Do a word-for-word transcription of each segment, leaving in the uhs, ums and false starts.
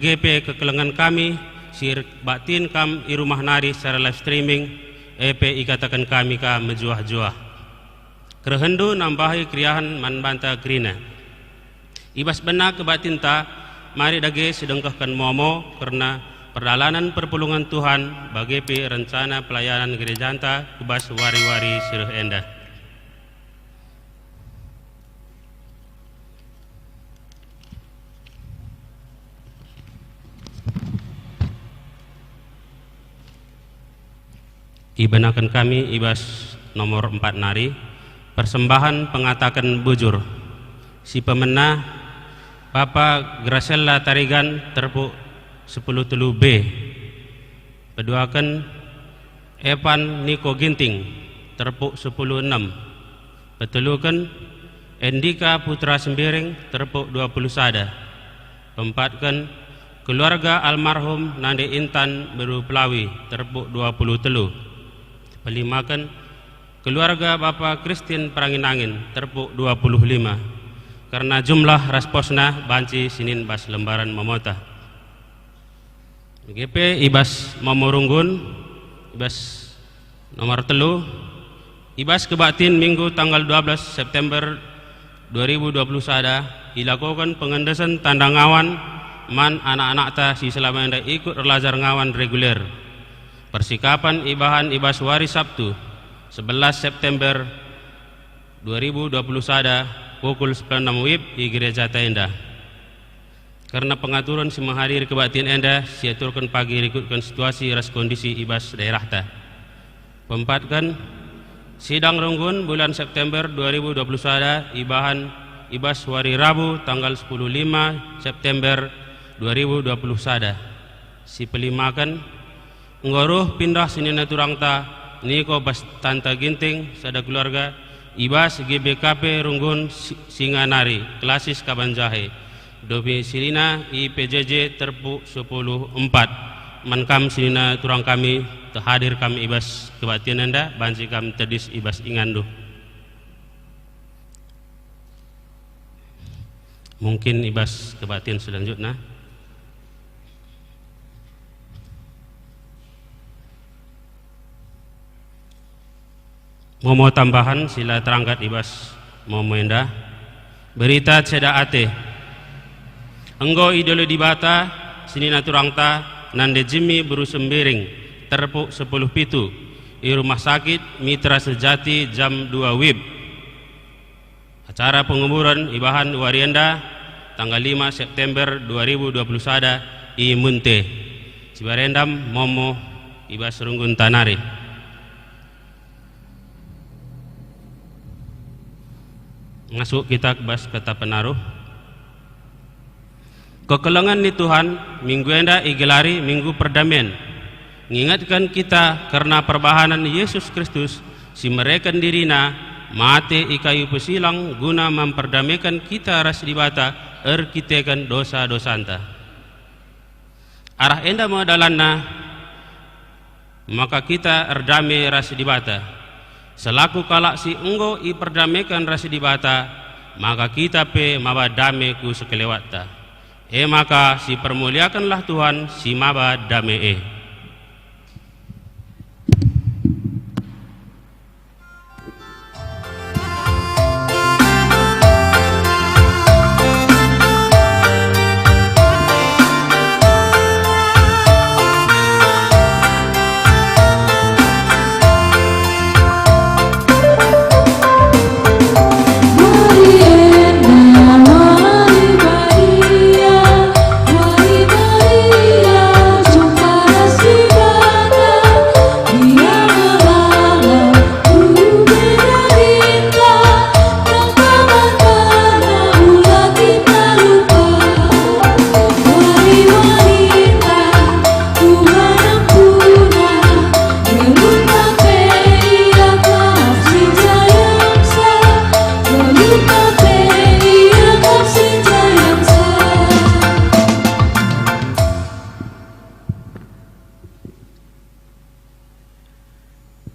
Bage pe kekelengen kami si erbaktin kam i rumah nari secara live streaming, e pe ikataken kami ka mejuah-juah. Kerehenndu nambahi keriahen man banta kerina. I bas bena kebaktinta, mari dage sidengkehken momo kerna perdalanen perpulungen Tuhan, bage pe rencana pelayanan gerejanta ku bas wari-wari si reh enda. Ibenaken kami i bas nomor empat nari, persembahan pengataken bujur. Si pemena, Bapa Gracella Tarigan, terpuk sepuluh telu B. Peduaken, Evan Niko Ginting, terpuk sepuluh enam. Peteluken, Endika Putra Sembiring, terpuk dua puluh sada. Peempatken, keluarga almarhum Nande Intan Beru Pelawi, terpuk dua puluh telu. Pelimaken, keluarga Bapa Kristin Perangin-angin, terpuk dua puluh lima. Kerna jumlah ras posna banci sinin bas lembaran momota. Bage pe i bas momo runggun, i bas nomor telu, i bas kebaktin Minggu tanggal dua belas September dua ribu dua puluh sada, ilakoken pengendesen tanda ngawan man anak-anakta si selama enda ikut erlajar ngawan reguler. Persikapen ibahan i bas wari Sabtu, sebelas September dua ribu dua puluh sada, pukul sepuluh enam wib i gerejata enda. Kerna pengaturen si menghadiri kebaktin enda, siaturken pagi rikutken situasi ras kondisi i bas daerahta. Peempatken, sidang runggun bulan September dua ribu dua puluh sada ibahan i bas wari Rabu tanggal sepuluh lima September dua ribu dua puluh sada. Si pelimaken, enggo reh pindah senina turangta Niko bas Tanta Ginting sada keluarga i bas G B K P Runggun Si-, Singa nari, klasis Kabanjahe. Domisilina i P J J Terpuk sepuluh empat. Man kam senina turang kami, tehadir kami i bas kebaktin enda, banci kam tedis i bas inganndu. Mungkin i bas kebaktin selanjutna. Momo tambahan si la terangkat i bas momo enda. Berita ceda ate. Enggo idilo Dibata senina turangta Nande Jimmy Beru Sembiring, Terpuk sepuluh pitu, i Rumah Sakit Mitra Sejati jam dua wib. Acara penguburen ibahan wari enda, tanggal lima September dua ribu dua puluh sada, i Munte. Sibarendam momo i bas runggunta nari. Ngasup kita bas kata penaruh. Kekelengen ni Tuhan, minggu enda igelari Minggu Perdamen. Ngingetken kita kerna perbahanen Yesus Kristus si mereken diriNa mate i kayu pesilang guna memperdameken kita ras Dibata erkiteken dosa-dosanta. Arah enda me dalanna, maka kita erdame ras Dibata. Selaku kalak si enggo iperdameken ras Dibata, maka kita pe maba dame ku sekelewatta. E maka, sipermuliakenlah Tuhan si maba dame e.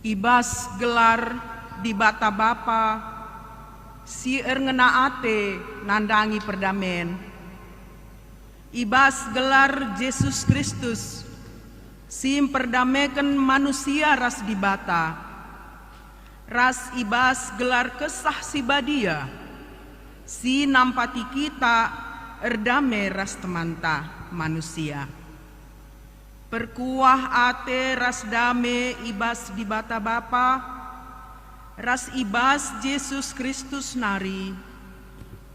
I bas gelar Dibata Bapa si erngena ate nandangi perdamen, I bas gelar Jesus Kristus, si mperdameken manusia ras Dibata, ras i bas gelar Kesah Si Badia, si nampati kita erdame ras temanta manusia. Perkuah ate ras dame i bas Dibata Bapa, ras i bas Jesus Kristus nari,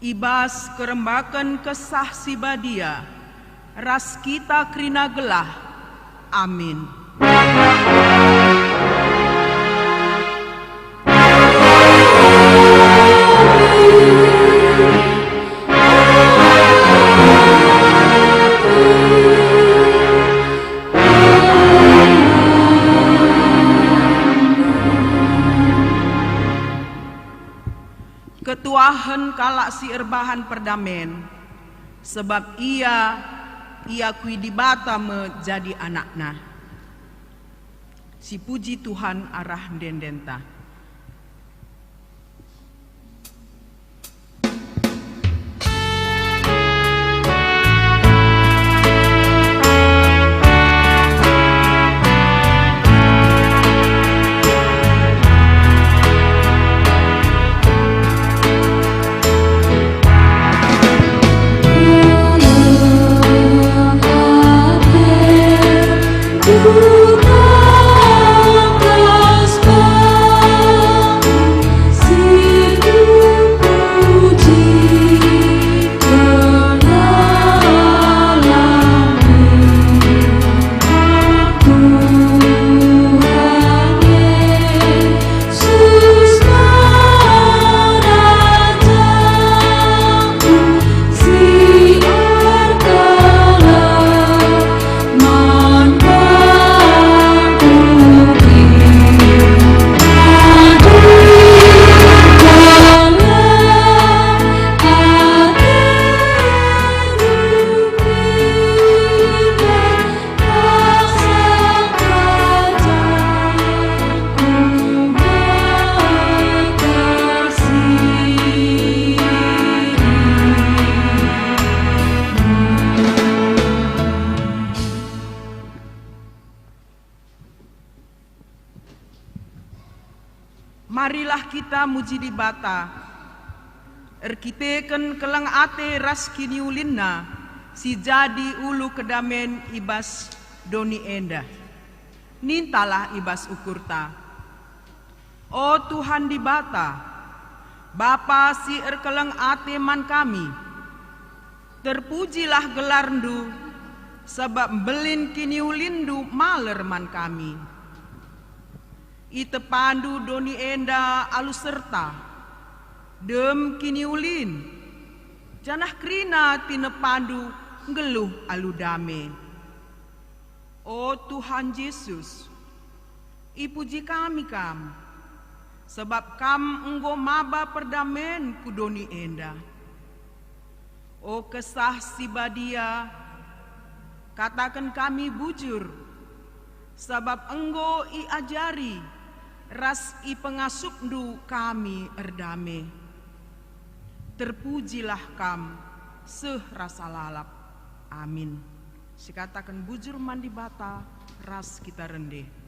i bas kerembaken Kesah Si Badia, ras kita kerina gelah. Amin. Ketuahen kalak si erbahan perdamen, sebab ia iakui Dibata me jadi anakNa. Sipuji Tuhan arah ende-endenta. Marilah kita muji Dibata erkiteken keleng ate ras kiniulinNa si jadi ulu kedamen i bas doni enda. Nintalah i bas ukurta. O Tuhan Dibata, Bapa si erkeleng ate man kami, terpujilah gelarNdu, sabap mbelin kiniulinNdu maler man kami. ItepaNdu doni enda alu serta, dem kiniulin, janah kerina tinepaNdu nggeluh alu dame. O Tuhan Jesus, ipuji kami Kam, sabap Kam enggo maba perdamen ku doni enda. O Kesah Si Badia, kataken kami bujur, sabap enggo iajari ras ipengasupNdu kami erdame. Terpujilah Kam seh rasa lalap. Amin. Sikataken bujur man Dibata ras kita rende.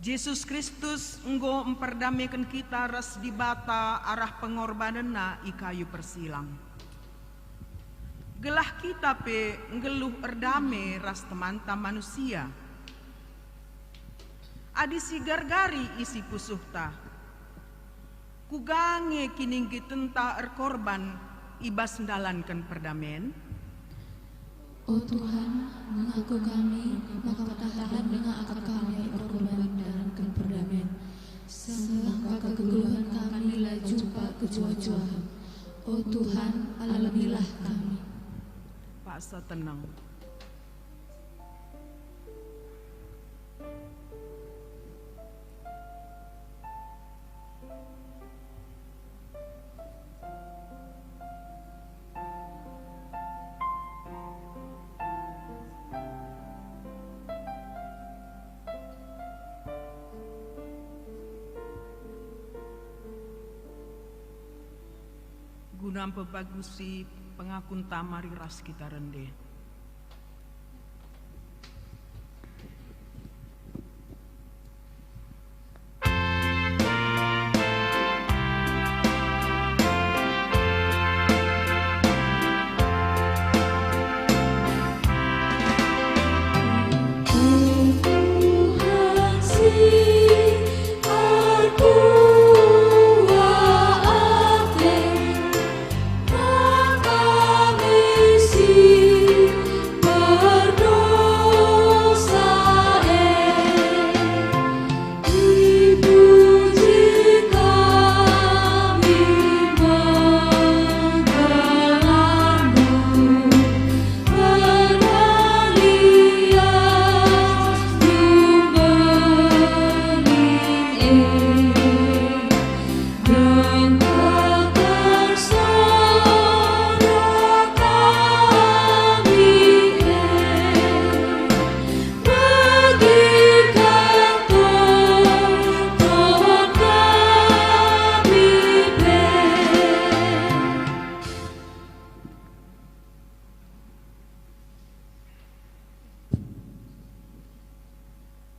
Jesus Kristus enggo mperdameken kita ras Dibata arah pengorbanenNa i kayu persilang. Gelah kita pe nggeluh erdame ras temanta manusia. Adi sigargari isi pusuhta, kuga nge kininggitenta erkorban i bas ndalanken perdamen? O Tuhan, mengaku kami maka petahan denga aka kami erkorban ndalanken perdamen, seh maka kegeluhen kami la jumpa kejuah-juahen. O Tuhan, alemilah kami. Paksa tenang. Guna mpebagusi pengakunta mari ras kita rende.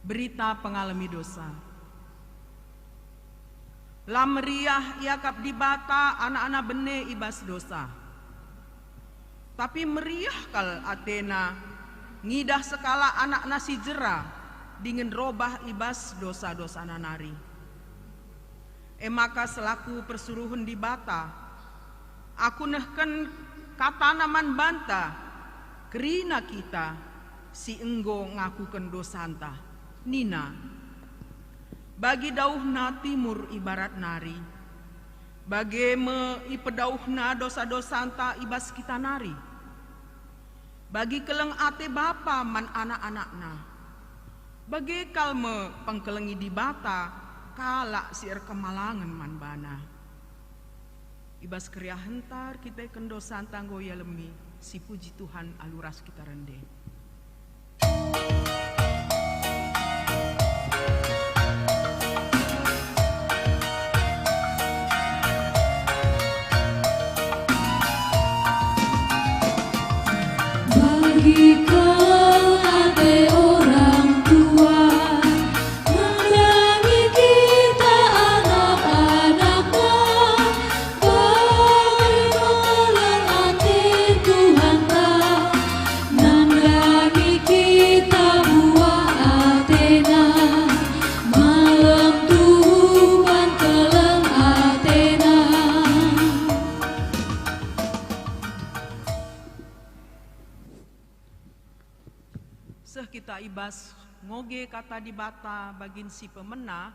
Berita pengalemi dosa. La meriah iakap Dibata anak-anak bene i bas dosa. Tapi meriah kal atena ngidah sekalak anakna si jera dingen robah i bas dosa-dosana nari. E maka selaku persuruhen Dibata, aku nehken katana man banta, kerina kita si enggo ngakuken dosanta. Nina, bagi dauhna timur i barat nari, bage me ipedauhna dosa-dosanta i bas kita nari. Bagi keleng ate bapa man anak-anakna, bage kal me pengkelengi Dibata kalak si erkemalangen man baNa. I bas keriahenta erkiteken dosanta enggo ialemi, sipuji Tuhan alu ras kita rende. Bagi kau ate orang tua, nandangi kita anak-anakna, bagi keleng ate Tuhanta, nandangi kita buah ateNa, malem tuhu ban keleng ateNa. Seh kita i bas ngoge Kata Dibata bagin si pemena,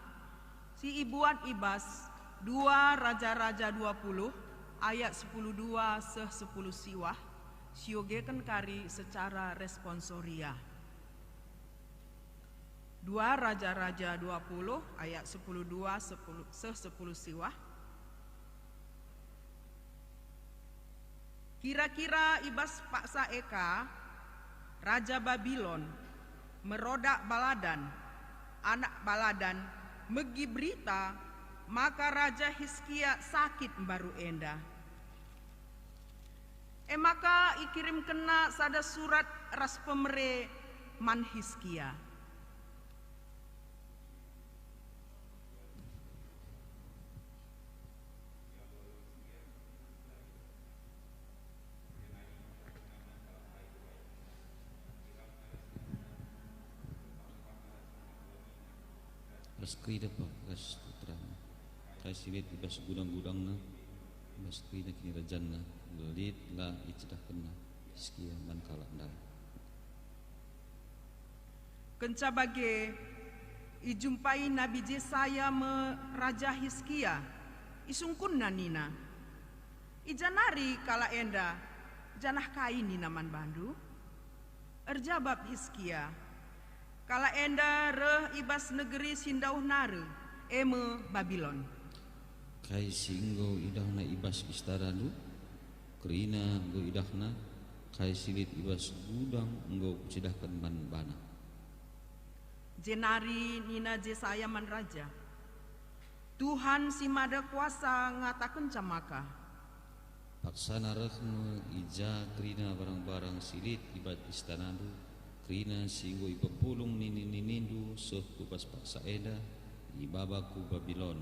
si ibuat i bas dua Raja-Raja dua puluh ayat sepuluh dua seh sepuluh siwah, siogeken kari secara responsoria. Dua Raja-Raja dua puluh ayat sepuluh dua, sepuluh, seh sepuluh siwah. Kira-kira i bas paksa e ka, Raja Babilon, Merodak Baladan, anak Baladan, megi berita maka Raja Hiskia sakit mbaru enda. E maka ikirimkenna sada surat ras pemere man Hiskia. Ras kerina pengkas puterana, kai si lit i bas gudang-gudangna, i bas kerina kinirajanna, lit la icidahkenna Hiskia man kalak ndai. Kenca bage, ijumpai Nabi Jesaya me Raja Hiskia, isungkunna nina, "I ja nari kalak enda, janah kai nina man bandu?" Erjabap Hiskia, "Kalak enda reh i bas negeri si ndauh nari, e me Babilon." Kai si enggo idahna i bas istanandu? Kerina enggo idahna, kai si lit i bas gudang enggo kucidahken man bana. Jenari nina Jesaya man raja, "Tuhan si Mada Kuasa ngatakenca maka, paksana reh me i ja kerina barang-barang si lit i bas istanandu, kerina si enggo ipepulung nini-ninindu seh ku bas paksa enda, ibaba ku Babilon.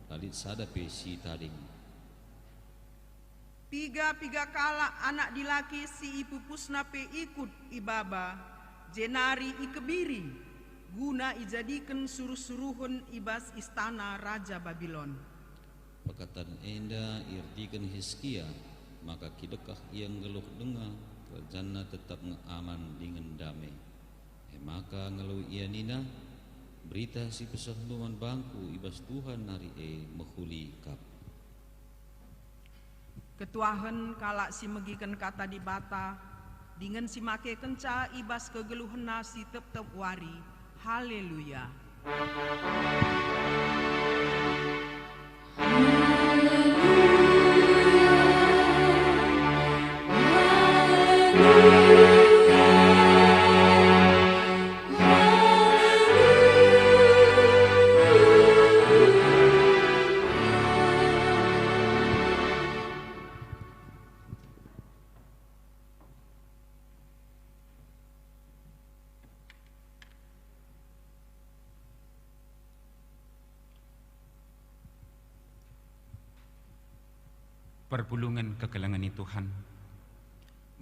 La lit sada pe si tading." Piga-piga kalak anak dilaki si ipupusna pe ikut ibaba, jenari ikebiri, guna ijadiken suruh-suruhen i bas istana raja Babilon. Perkataan enda iertiken Hiskia, maka kidekah ia nggeluh denga, kerajanna tetap nge aman dingen dame. E maka ngaloi ia nina, "Berita si pesehndu man bangku i bas Tuhan nari e mehuli kap." Ketuahen kalak si megiken kata Dibata dingen si makekenca i bas kegeluhenna si tep-tep wari. Haleluya! Perpulungen kekelengen Tuhan,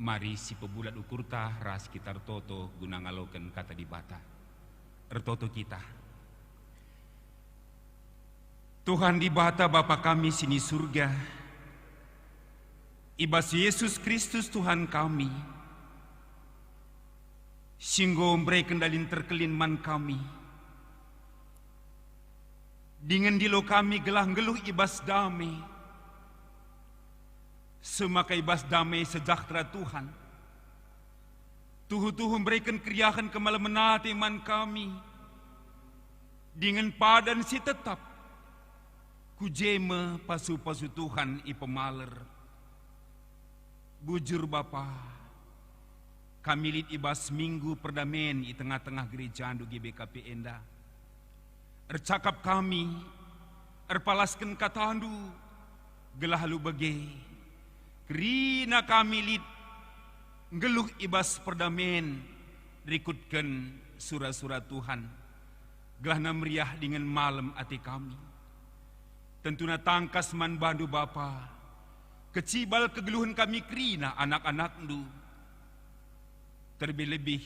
mari sipebulat ukurta ras kita ertoto guna ngaloken Kata Dibata. Ertoto kita. Tuhan Dibata, Bapa kami si ni Surga, i bas Jesus Kristus Tuhan kami, si enggo mbereken dalin terkelin man kami, dingen ndilo kami gelah nggeluh i bas dame, seh maka i bas dame sejahtera Tuhan tuhu-tuhu mbereken keriahen kemalemen ate man kami, dingen padan si tetap. Ku je me pasu-pasu Tuhan ipemaler. Bujur Bapa, kami lit i bas Minggu Perdamen i tengah-tengah gerejaNdu G B K P enda. Ercakap kami, erpalasken kataNdu, gelah alu bage kerina kami lit nggeluh i bas perdamen rikutken sura-sura Tuhan, gelahna meriah dingen malem ate kami. Tentuna tangkas man baNdu Bapa, kecibal kegeluhen kami kerina anak-anakNdu, terlebih-lebih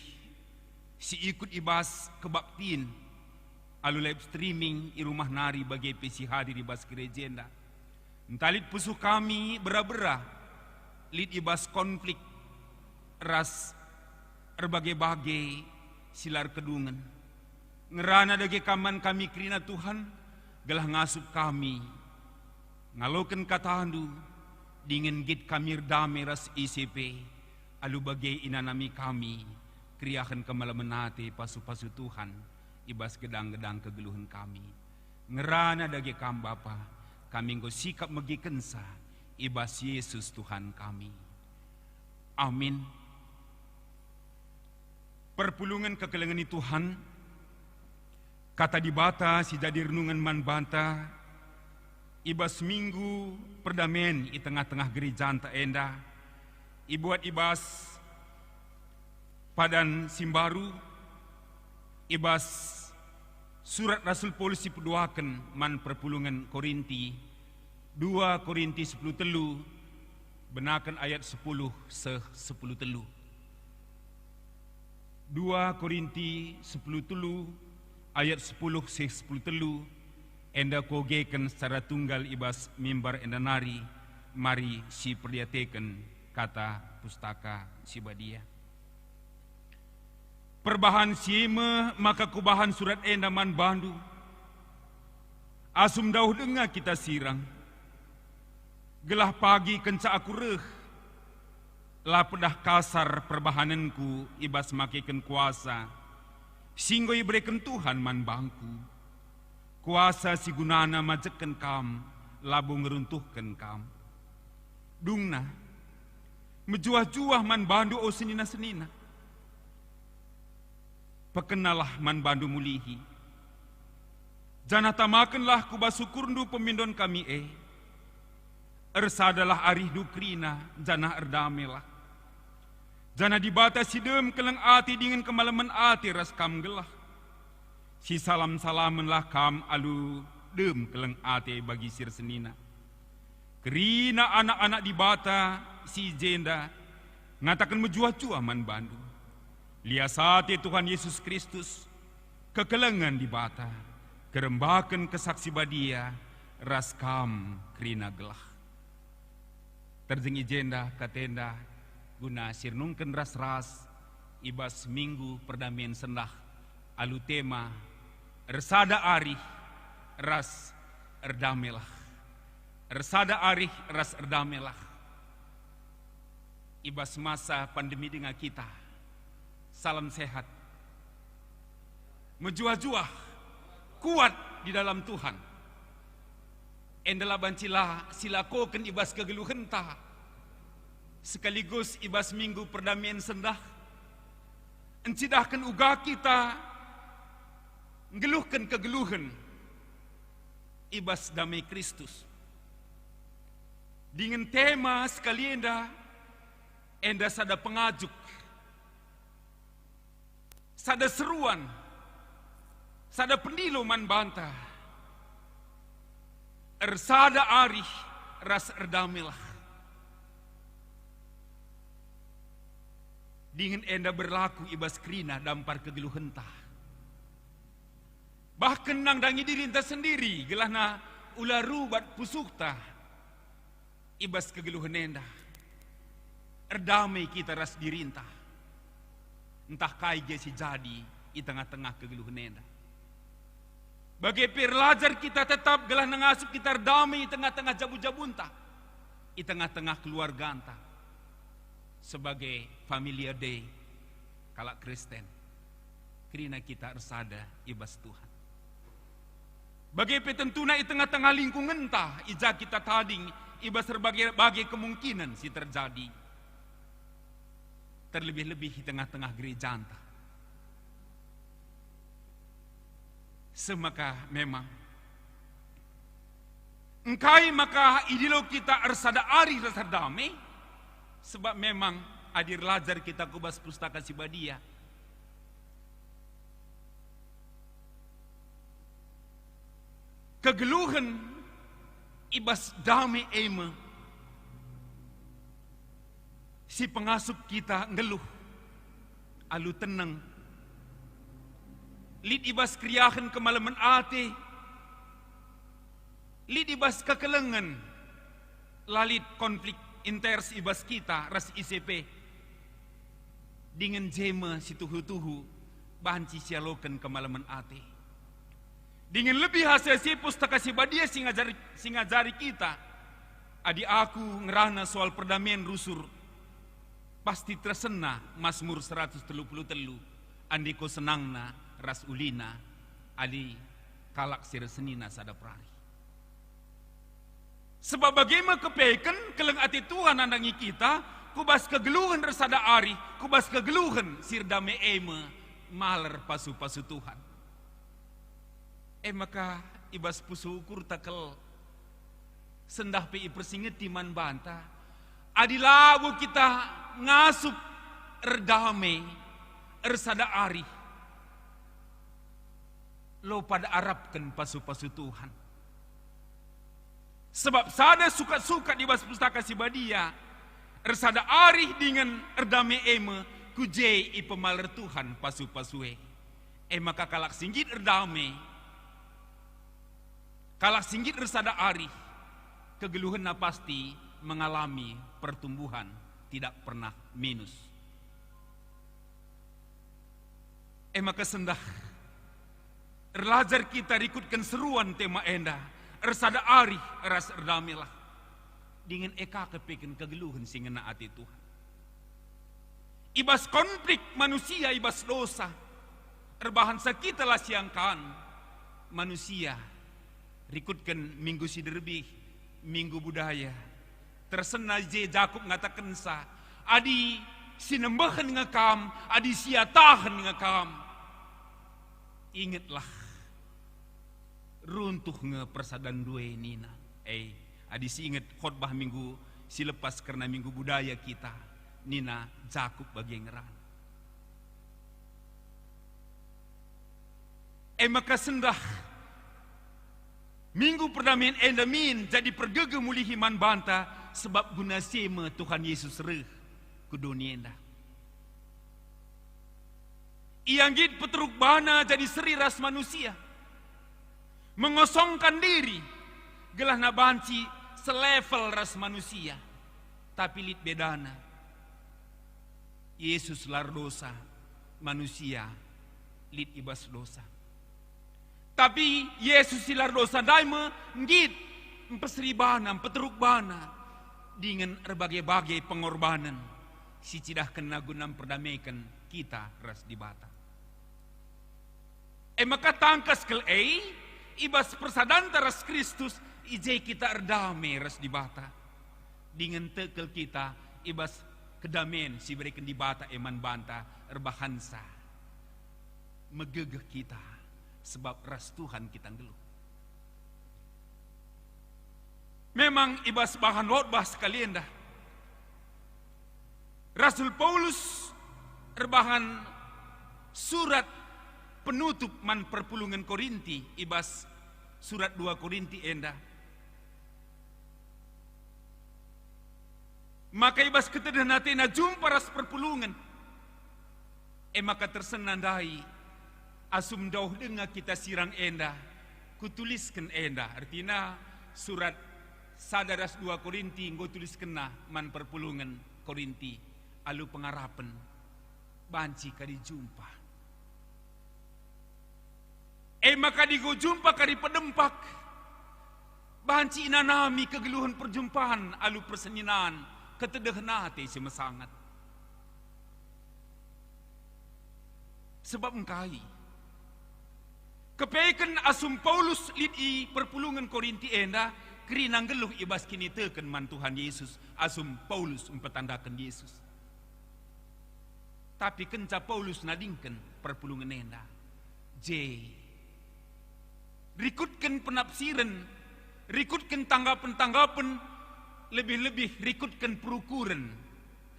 si ikut i bas kebaktin alu live streaming i rumah nari bage pe si hadir i bas gereja enda. Ntah lit pusuh kami bera-bera, lit i bas konflik ras erbage-bage si la erkedungen. Ngerana dage Kam man kami kerina Tuhan, gelah ngasup kami ngaloken kataNdu, dingen nggit kami erdame ras ise pe, alu bage inanami kami keriahen kemalemen ate pasu-pasu Tuhan i bas gedang-gedang kegeluhen kami. Ngerana dage Kam Bapa, kami enggo sikap megikenca i bas Yesus Tuhan kami. Amin. Perpulungen kekelengen Tuhan, Kata Dibata si jadi renungen man banta i bas Minggu Perdamen i tengah-tengah gerejanta enda, ibuat i bas padan si mbaru, i bas surat Rasul Paulus si peduaken man perpulungen Korinti, dua Korinti sepuluh telu, benaken ayat sepuluh seh sepuluh telu. Dua Korinti sepuluh telu ayat sepuluh seh sepuluh telu, enda kuogeken secara tunggal i bas mimbar enda nari, mari siperdiateken kata Pustaka Si Badia. Perbahan si e me maka kubahan surat enda man bandu, asum dauh denga kita sirang, gelah pagi kenca aku reh, la pedah kasar perbahanenku i bas makeken kuasa si enggo ibereken Tuhan man bangku, kuasa si gunana majekken kam, labo ngeruntuhken kam. Dungna, mejuah-juah man bandu, o senina-senina. Pekenalah man bandu mulihi, janah tamakenlah ku bas ukurndu pemindon kami e. Ersadalah arihndu kerina, janah erdamelah. Janah Dibata si dem keleng ate dingen kemalemen ate ras kam gelah, sisalam-salamenlah kam alu dem keleng ate bagi si ersenina. Kerina anak-anak Dibata si i jenda ngataken mejuah-juah man bandu. Lias ate Tuhan Yesus Kristus, kekelengen Dibata, kerembaken Kesah Si Badia ras kam kerina gelah. Terjeng i jenda katenda guna sirenungken ras-ras i bas Minggu Perdamen Sendah alu tema Ersada Arih ras Erdamelah. Ersada arih ras erdamelah. I bas masa pandemi denga kita, salam sehat. Mejuah-juah, kuat di dalam Tuhan. Enda la banci la silakoken i bas kegeluhenta, sekaligus i bas Minggu Perdamen Sendah, encidahken uga kita nggeluhken kegeluhen i bas dame Kristus. Dingen tema sekali enda, enda sada pengajuk, sada seruan, sada pendilo man banta. Ersada arih ras erdamelah. Dingen enda berlaku i bas kerina dampar kegeluhenta. Bahken nandangi dirinta sendiri, gelahna ula rubat pusuhta i bas kegeluhen enda. Erdame kita ras dirinta, ntah kai gia si jadi i tengah-tengah kegeluhen enda. Bage pe erlajar kita tetap gelah ngasup kita erdame i tengah-tengah jabu-jabunta, i tengah-tengah keluarganta. Sebagai Familia Dei, kalak Kristen, kerina kita ersada i bas Tuhan. Bage pe tentuna i tengah-tengah lingkungenta, i ja kita tading, i bas erbage-bage kemungkinen si terjadi, terlebih-lebih i tengah-tengah gerejanta. Seh maka memang, engkai maka idilo kita ersada arih ras erdame? Sebab memang adi erlajar kita ku bas Pustaka Si Badia, kegeluhen i bas dame e me si pengasup kita nggeluh alu teneng, lit i bas keriahen kemalemen ate, lit i bas kekelengen, la lit konflik inters i bas kita ras ise pe. Dingen je me si tuhu-tuhu banci sialoken kemalemen ate. Dingen lebih asa si Pustaka Si Badia si ngajari, si ngajari kita. Adi aku ngerana soal perdamen rusur, pasti tersenna Masmur seratus telu puluh telu, andiko senangna ras ulina ali kalak si ersenina sada perari. Sebab bage me kepeken keleng ate Tuhan nandangi kita, ku bas kegeluhen ersada arih, ku bas kegeluhen si erdame e me maler pasu-pasu Tuhan. E maka i bas pusuh ukurta kal, sendah pe ipersingeti man banta, adi labo kita ngasup erdame, ersada arih, lo pada arapken pasu-pasu Tuhan. Sebab sada sukat-sukat i bas Pustaka Si Badia, ersada arih dingen erdame e me, ku je ipemaler Tuhan pasu-pasu e. E maka kalak si nggit erdame, kalak si nggit ersada arih, kegeluhenna pasti mengalami pertumbuhan, tidak pernah minus. E maka sendah, erlajar kita rikutken seruan tema enda, ersada arih ras erdamelah, dingen e ka kepeken kegeluhen si ngena ate Tuhan. I bas konflik manusia i bas dosa, erbahansa kita la siangkan manusia rikutken Minggu si Derbih, Minggu Budaya. Tersena i je Jakup ngatakensa, "Adi si nembehen nge kam, adi si atahen nge kam, ingetlah, runtuh nge persadan ndue," nina. Eh, adi si inget khotbah minggu si lepas kerna Minggu Budaya kita, nina Jakup bage ngerana. E maka sendah Minggu Perdamen enda min jadi pergegeh mulihi man banta, sebab guna si me Tuhan Yesus reh ku doni enda. Ia nggit peteruk bana jadi seri ras manusia, mengosongkan diri, gelahna banci selevel ras manusia. Tapi lit bedana. Yesus la erdosa, manusia lit i bas dosa. Tapi Yesus si la erdosa ndai me nggit mpeseri bana, mpeteruk bana, dingen erbage-bage pengorbanen si cidahkenna guna mperdameken kita ras Dibata. E maka tangkas kal e, i bas persadanta ras Kristus, i je kita erdame ras Dibata. Dingen tek kal kita i bas kedamen si ibereken Dibata e man banta, erbahansa megegeh kita, sebab ras Tuhan kita nggeluh. Memang i bas bahan khotbah sekali enda, Rasul Paulus erbahan surat penutup man perpulungen Korinti i bas surat dua Korinti enda. Maka i bas ketedehen atena jumpa ras perpulungen. E maka tersena ndai, asum ndauh denga kita sirang enda, kutulisken enda, ertina surat sada ras dua Korinti enggo tuliskenna man perpulungen Korinti alu pengarapen banci kari jumpa. E maka adi enggo jumpa kari pedempak, banci inanami kegeluhen perjumpaen alu perseninen, ketedehen ate si mesangat. Sebab engkai? Kepeken asum Paulus lit i perpulungen Korinti enda, kerina nggeluh i bas kiniteken man Tuhan Yesus asum Paulus mpetandaken Yesus. Tapi kenca Paulus nadingken perpulungen enda, je rikutken penafsiren, rikutken tanggapen-tanggapen, lebih-lebih rikutken perukuren,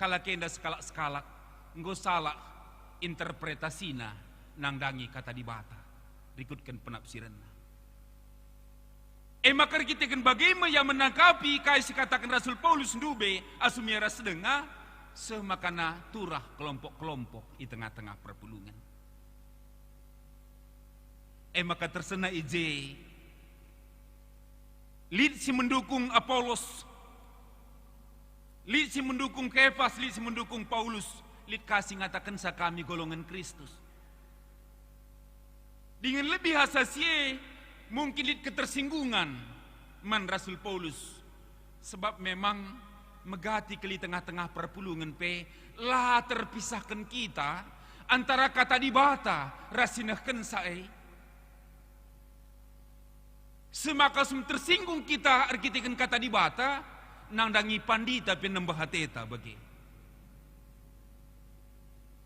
kalak enda sekalak-sekalak enggo salah interpretasina nandangi Kata Dibata, rikutken penafsirenna. E maka erkiteken bage me ia menangkapi kai si kataken Rasul Paulus ndube asum ia ras denga, seh makana turah kelompok-kelompok i tengah-tengah perpulungen. E maka tersena i je lit si mendukung Apolos, lit si mendukung Kepas, lit si mendukung Paulus, lit ka si ngatakensa kami golongen Kristus. Dingen lebih asa si e, mungkin lit ketersinggungan man Rasul Paulus, sebab memang megati kal i tengah-tengah perpulungen pe la terpisahken kita antara Kata Dibata ras si nehkensa e. Semaka asum tersinggung kita erkiteken Kata Dibata, nandangi pandita pe nembeh ateta bage.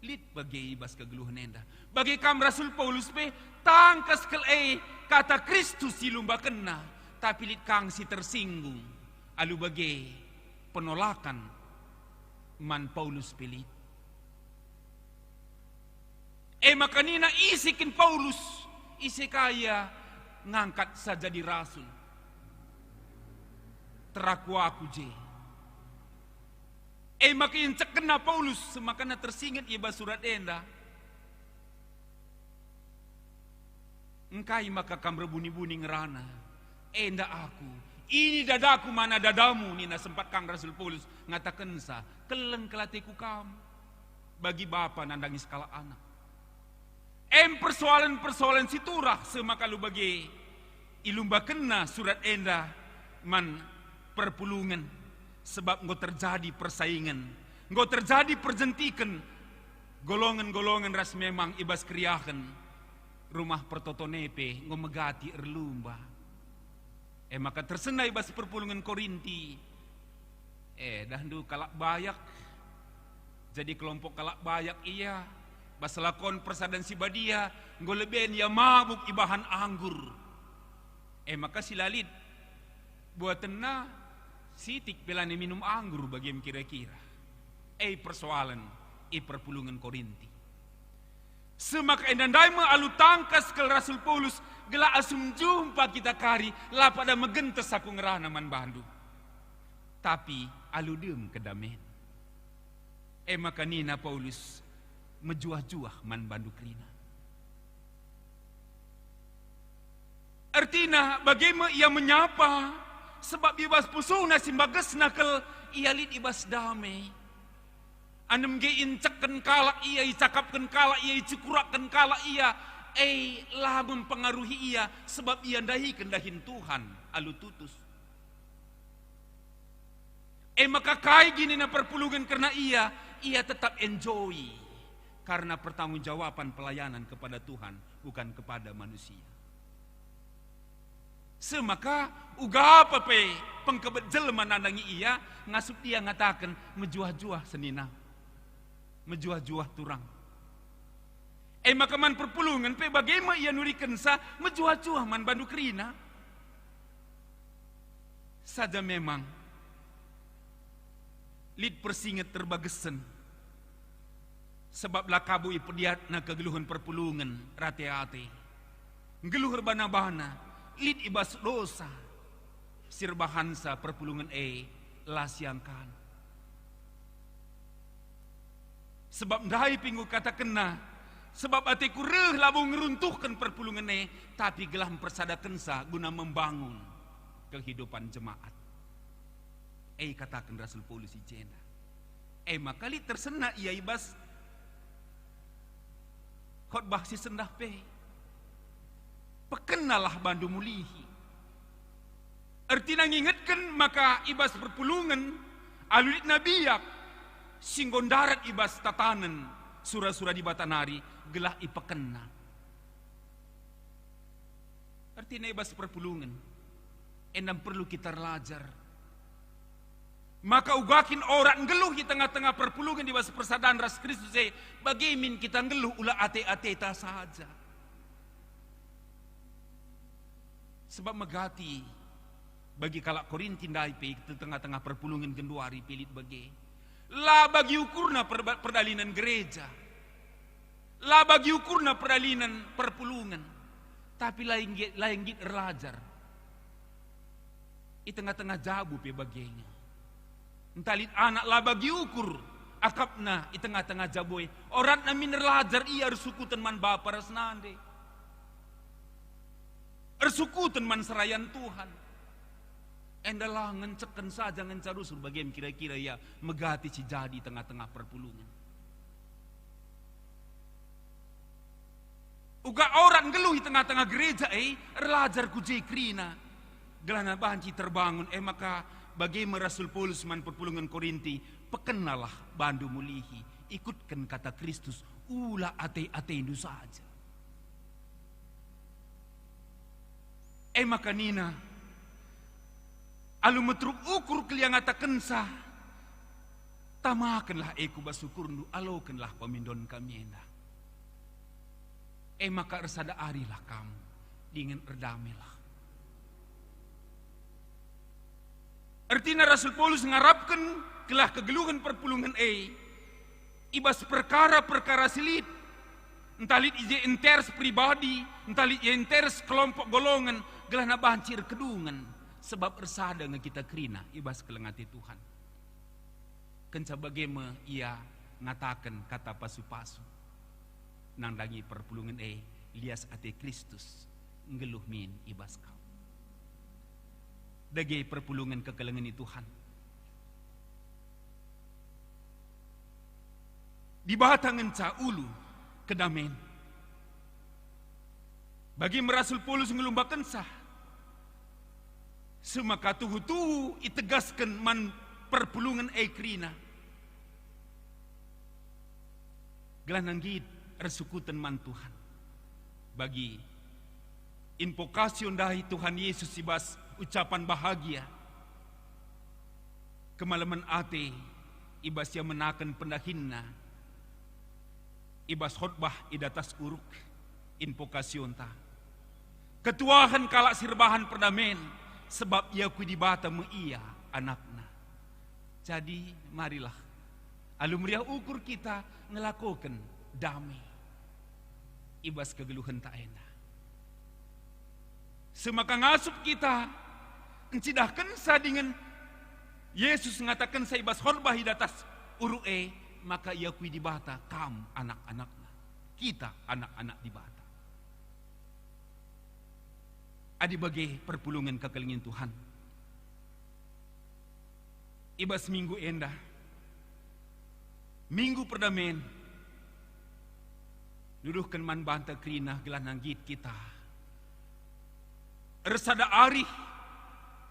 Lit bage i bas kegeluhen enda. Bage kam Rasul Paulus pe, tangkas kal e kata Kristus si lumbakenna, tapi lit kang si tersinggung. Alu bage, penolakan man Paulus pe lit. E maka nina, "Ise kin Paulus? Ise ka ia ngangkatsa jadi rasul? Teraku aku je." E maka iencekenna Paulus, semakana tersinget i bas surat enda. Engkai maka kam erbuni-buni ngerana? Enda aku, ini dadaku mana dadamu, nina sempat kang Rasul Paulus ngatakensa, keleng kal ateku kam. Bagi bapa nandangi sekalak anak. Em persoalan-persoalan si turah seh maka alu bage ilumbakenna surat enda man perpulungen, sebab enggo terjadi persaingen, enggo terjadi perjentiken golongen-golongen ras memang i bas keriahen Rumah Pertoton e pe enggo megati erlumba. E maka tersena i bas perpulungen Korinti. Eh, dahndu kalak bayak. Jadi kelompok kalak bayak ia, bas lakon persadan si badia, enggo leben ia mabuk ibahan anggur. E maka si la lit buatenna sitik pe lanai minum anggur bagem kira-kira. E persoalen i perpulungen Korinti. Semaka enda ndai me alu tangkas kal Rasul Paulus gelah asum jumpa kita kari la pada megentes aku ngerana man bandu. Tapi alu dem kedamen. E maka nina Paulus, mejuah-juah man bandu kerina. Ertina bage me ia menyapa, sebab i bas pusuhna si mbagesna kal ia lit i bas dame. Anem ge incekken kalak ia, icakapken kalak ia, icukurakken kalak ia, e la mempengaruhi ia, sebab ia ndahiken dahin Tuhan alu tutus. E maka kai gini na perpulungen kerna ia, ia tetap enjoy karena pertanggungjawaban pelayanan kepada Tuhan, bukan kepada manusia. Semaka uga apa pe pengkebet jelma nandangi ia, ngasup ia ngataken, mejuah-juah senina, mejuah-juah turang. E maka man perpulungen pe bage me ia nurikensa, mejuah-juah man bandu kerina. Saja memang lit persinget terbagesen, sebab la kabo ipediatna kegeluhen perpulungen rate-ate. Nggeluh erbana-bana, lit i bas dosa, si erbahansa perpulungen e la siangkan. Sebab ndai pe enggo ikatakenna, sebab ateku reh labo ngeruntuhken perpulungen e, tapi gelah mpersadakensa guna membangun kehidupan jemaat. E ikataken Rasul Paulus i jenda. E maka lit tersena ia i bas khotbah si sendah pe. Pekennalah bandu mulihi. Ertina ngingetken maka i bas perpulungen alu lit na biak si enggo ndarat i bas tatanen sura-sura Dibata nari gelah ipekenna. Ertina i bas perpulungen enda perlu kita erlajar. Maka uga kin orat nggeluh i tengah-tengah perpulungen i bas persadan ras Kristus e, bage min kita nggeluh ula ate-ateta saja. Sebab megati bagi kalak Korinti ndai pe i tengah-tengah perpulungen genduari pe lit bage. La bagi ukurna perba-, perdalinen gereja. La bagi ukurna perdalinen perpulungen. Tapi la nggit, la nggit erlajar. I tengah-tengah jabu pe bage nge. Ntah lit anak la bagi ukur akapna i tengah-tengah jabu e. Oratna min erlajar ia ersukuten man bapa ras nande. Ersukuten man serayan Tuhan. Enda la ngencekken saja ngenca rusur bage kira-kira ia megati si jadi i tengah-tengah perpulungen. Uga orat nggeluh i tengah-tengah gereja e, erlajar ku je kerina. Gelahna banci terbangun, e maka bage me Rasul Paulus man perpulungen Korinti, pekennalah bandu mulihi, ikutken kata Kristus, ula ate-atendu saja. E maka nina, alu meteruk ukur kelia ngatakensa, tamakenlah e ku bas ukurndu, alokenlah pemindon kami enda. E maka ersada arilah kam, dingen erdamelah. Ertina Rasul Paulus ngarapken gelah kegeluhen perpulungen e i bas perkara-perkara si lit, ntah lit i je interes pribadi, ntah lit i je interes kelompok golongen, gelahna banci erkedungen, sebab ersada nge kita kerina i bas keleng ate Tuhan. Kenca bage me ia ngataken kata pasu-pasu. Nandangi perpulungen e lias ate Kristus. nggeluh min i bas kam. Dage perpulungen kekelengen ni Tuhan. Dibata ngenca ulu kedamen. Bagi me Rasul Paulus ngelumbakenca, semaka tuhu-tuhu itegasken man perpulungen e kerina, gelah nggit ersukuten man Tuhan. Bagi invokasio ndai Tuhan Yesus i bas ucapan bahagia, kemalemen ate i bas ia menaken pendahinna i bas khotbah i datas uruk, invokasionta. Ketuahen kalak si erbahan perdamen, sebab iakui Dibata me ia anakna. Jadi, marilah, alu meriah ukur kita ngelakoken dame i bas kegeluhenta enda. Semaka ngasup kita ncidahkenca dingen Yesus ngatakenca i bas khotbah i datas uruk e, maka iakui Dibata kam anak-anakna. Kita anak-anak Dibata. Adi bage perpulungen kekelengen Tuhan. I bas minggu enda, Minggu Perdamen, nuduhken man banta kerina gelah nggit kita ersada arih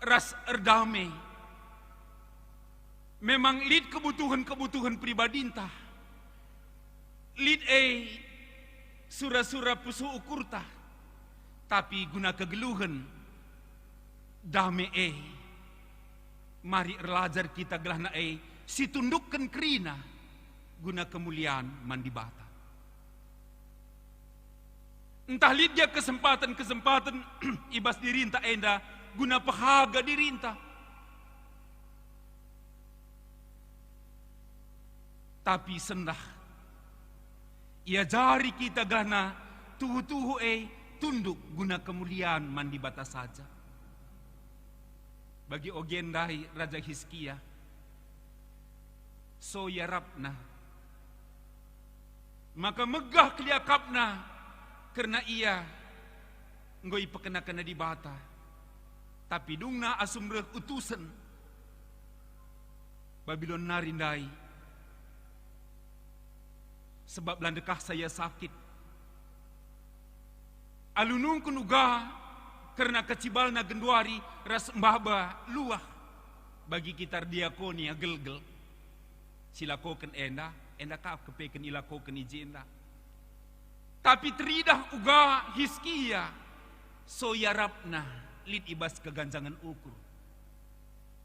ras erdame. Memang lit kebutuhen-kebutuhen pribadinta, lit e sura-sura pusuh ukurta, tapi guna kegeluhen dame e, mari erlajar kita gelahna e si tundukken kerina guna kemulian man Dibata. Ntah lit gia kesempaten-kesempaten i bas dirinta enda guna pehaga dirinta. Tapi sendah iajari kita gelahna tuhu-tuhu e tunduk guna kemulian man Dibata saja. Bagi oge ndai Raja Hiskia, so iarapna, maka megah keliakapna kerna ia enggo ipekena-kena Dibata. Tapi dungna asum reh utusen Babilon nari ndai, sebab la ndekahsa ia sakit. Alu nungkun uga kerna kecibalna genduari ras mbaba luah bagi kita erdiakonia gelgel. Si lakoken enda, enda kap kepeken ilakoken i jenda. Tapi teridah uga Hiskia, so iarapna lit i bas keganjangen ukur.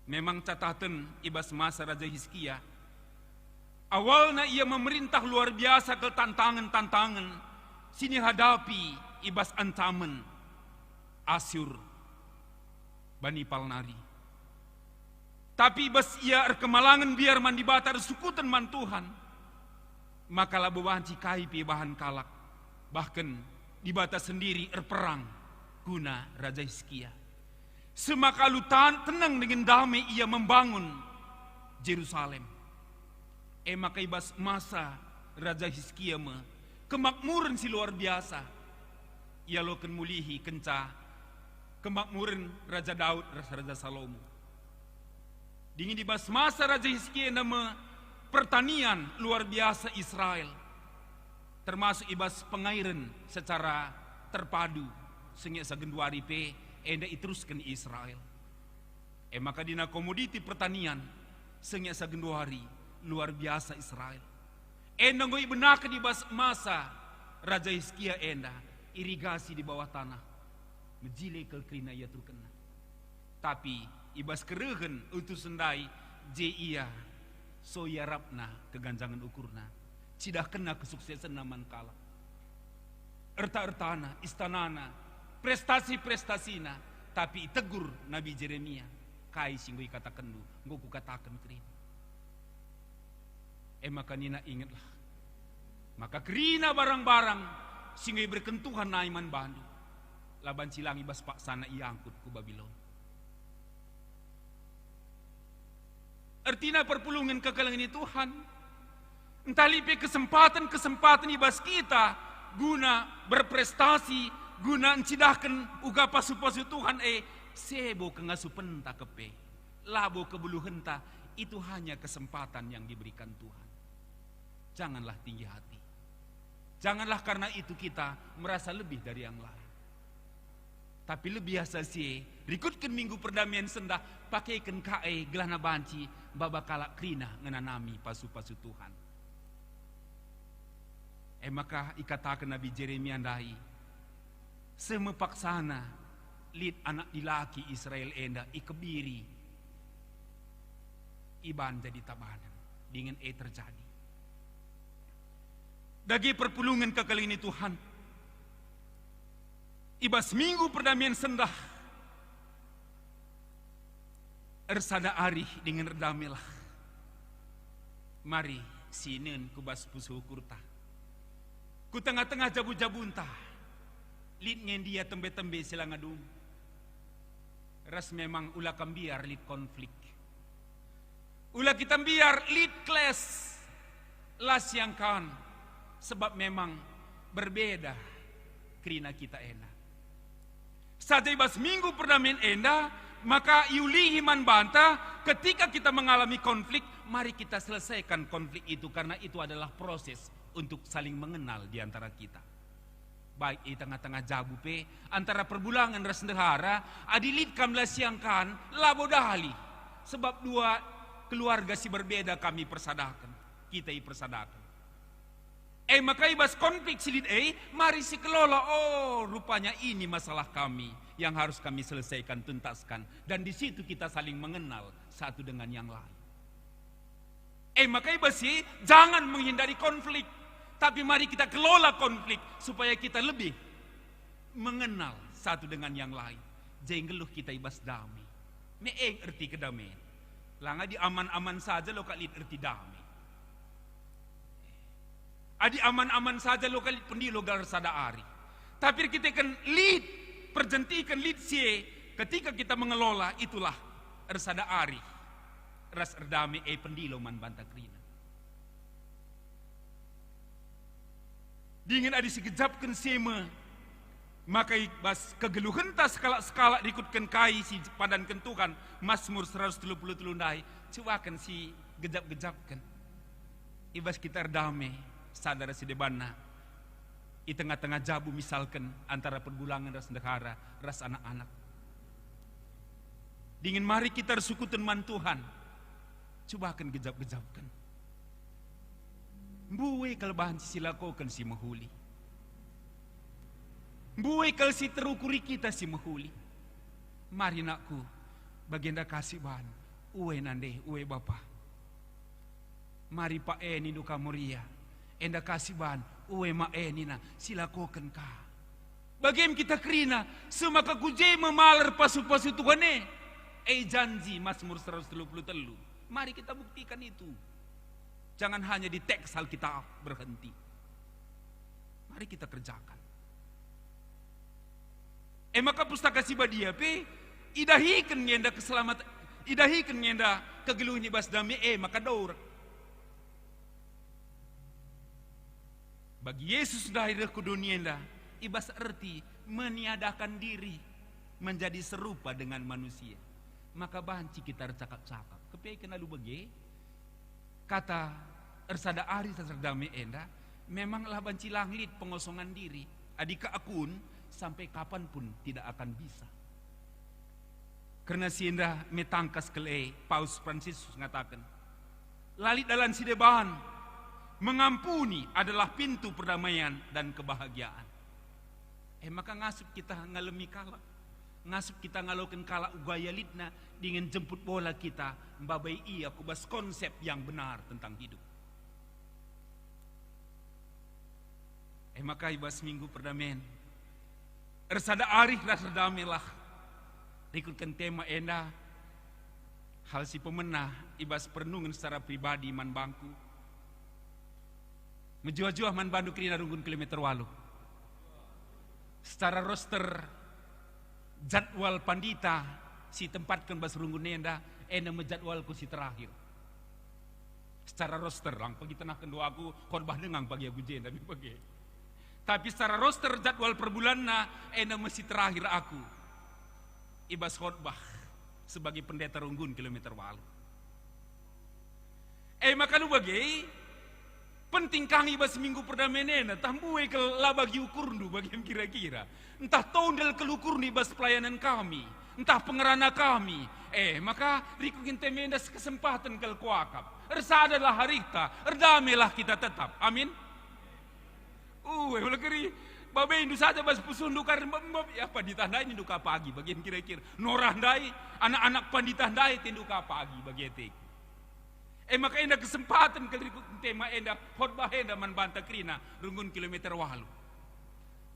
Memang cataten i bas masa Raja Hiskia, awalna ia memerintah luar biasa kal tantangen-tantangen si nihadapi i bas ancamen Asyur bani pal nari. Tapi i bas ia erkemalangen mbiar man Dibata ersukuten man Tuhan, maka labo banci kai pe ibahan kalak. Bahken Dibata sendiri erperang guna Raja Hiskia. Semaka alu tan tenang dingen dame ia membangun Jerusalem. E maka i bas masa Raja Hiskia me kemakmuren si luar biasa ialoken mulihi kenca kemakmuren Raja Daud ras Raja Salomo. Dingen i bas masa Raja Hiskia enda me pertanian luar biasa Israel, termasuk i bas pengairen secara terpadu, sehingga genduari pe enda iterusken Israel. E maka dina komoditi pertanian, sehingga genduari luar biasa Israel. Enda enggo ibenaken i bas masa Raja Hiskia enda, irigasi di bawah tanah, mejile kal kerina iaturkenna. Tapi i bas kerehen utusen ndai, je ia so iarapna keganjangen ukurna, cidahkenna kesuksesenna man kalak. Erta-ertana, istanana, prestasi-prestasina, tapi itegur Nabi Jeremia, "Kai si enggo ikatakenndu, enggo kukataken kerina." E maka nina, "Ingetlah, maka kerina barang-barang si enggo ibereken Tuhan nai man bandu, la banci lang i bas paksana iangkut ku Babilon." Ertina perpulungen kekelengen Tuhan, ntah lit pe kesempaten-kesempaten i bas kita guna berprestasi Guna ncidahken uga pasu-pasu Tuhan e, sebo kengasupenta kepe, labo kebeluhenta, itu hanya kesempatan yang diberikan Tuhan. Janganlah tinggi hati. Janganlah karena itu kita merasa lebih dari yang lain. Tapi lebih asa si e, rikutken Minggu Perdamien sendah, pakeken ka e gelahna banci maba kalak kerina ngenanami pasu-pasu Tuhan. E maka ikataken Nabi Jeremia ndai, "Seh me paksana lit anak dilaki Israel enda ikebiri iban jadi tabanen, dingen e terjadi." Dage perpulungen kekelengen Tuhan, i bas Minggu Perdamien sendah, ersada arih dingen erdamelah. Mari sinen ku bas pusuh ukurta. Ku tengah-tengah jabu-jabunta, lit nge ndia tembe-tembe si la ngadung. Ras memang ula ka mbiar lit konflik. Ula kita mbiar lit kles, la siangkan, sebab memang berbeda kerina kita enda. Saja i bas Minggu Perdamien enda, maka iulihi man banta, ketika kita mengalami konflik, mari kita selesaikan konflik itu, karena itu adalah proses untuk saling mengenal di antara kita. Baik i tengah-tengah jabu pe, antara perbulangen ras ndehara, adi lit kam la siangkan, labo dali. Sebab dua keluarga si berbeda kami persadaken, kita ipersadaken. E maka i bas konflik si lit e, mari sikelola, "Oh, rupanya ini masalah kami yang harus kami selesaikan, tuntaskan." Dan di situ kita saling mengenal satu dengan yang lain. E maka i bas si, jangan menghindari konflik, tapi mari kita kelola konflik supaya kita lebih mengenal satu dengan yang lain. Jadi nggeluh kita i bas dame. Me e erti kedameen. Langa di aman-aman saja lo kak lit erti dame. Adi aman-aman saja lo kak lit pendilo gelar sada ari. Tapi kita kan lit, perjentiken lit sie, ketika kita mengelola, itulah ersada ari. Ras erdame e pendilo man banta kerina. Dingen adi sigejapken si me, maka i bas kegeluhenta sekalak-sekalak rikutken kai si padanken Tuhan, Masmur seratus telu puluh telu ndai, cubaken si gejap-gejapken. I bas kita erdame, sada ras si debanna, i tengah-tengah jabu misalken antara perbulangen ras ndehara ras anak-anak. Dingen mari kita ersukuten man Tuhan, cubaken gejap-gejapken. Mbue kal banci silakoken si mehuli. Mbue kal si terukuri kita si mehuli. Mari nakku, bagenda kasih ban, ue nande, ue bapa. Mari pak e nindu ka Moria, enda kasih ban, ue mak e nina, silakoken ka. Bagem kita kerina, semaka ku je memaler pasu-pasu Tuhan e. E janji Mazmur seratus telu puluh telu. Mari kita buktikan itu. Jangan hanya di teks Alkitab berhenti. Mari kita kerjakan. E maka Pustaka Si Badia pe idahiken ngenda keselamatan, idahiken ngenda kegeluhen i bas dame e maka daur. Bagi Yesus ndai reh ku dunia enda, i bas erti meniadakan diri, menjadi serupa dengan manusia. Maka banci kita ercakap-cakap. Kepeken alu bage, kata ersada ari ras erdame enda memang la banci lang lit pengosongan diri. Adi ka akun, sampai kapan pun tidak akan bisa. Kerna si enda me tangkas kal e Paus Fransiskus ngataken, "La lit dalan si deban, mengampuni adalah pintu perdamaian dan kebahagiaan." E maka ngasup kita ngalemi kalak, ngasup kita ngaloken kalak uga ia litna dingen jemput bola kita mbabai ia ku bas konsep yang benar tentang hidup. E maka i bas Minggu Perdamen, ersada arih ras erdamelah. Rikutken tema enda, hal si pemena i bas perenungen secara pribadi man bangku. Mejuah-juah man bandu kerina runggun kilometer walu. Secara roster jadwal pandita si tempatken bas runggun enda, enda me jadwalku si terakhir. Secara roster, lang pagi tenahken doaku, khotbah denga pagi aku jenda, mi bage. Tapi secara roster jadwal per bulanna, enda me si terakhir aku i bas khotbah sebagai pendeta Runggun kilometer walu. E maka lu bage, penting kang i bas Minggu Perdamen enda, tah mbue kal la bagi ukurndu bagem kira-kira. Ntah tondel kal ukurndu i bas pelayanan kami, ntah pengerana kami. E maka, rikut kin temenda sekesempaten kal kuakap. Ersadalah arihta, erdamelah kita tetap. Amin. Uh, e, ulakeri, babendu saja bas pusuhndu karen mbab-mbab, ya, pandita ndai nindu ka pagi, bagian kira-kira. Norah ndai, anak-anak pandita ndai tindu ka pagi, bagi ateku. E maka enda kesempaten kal rikut tema enda, khotbah enda man banta kerina, Runggun kilometer walu.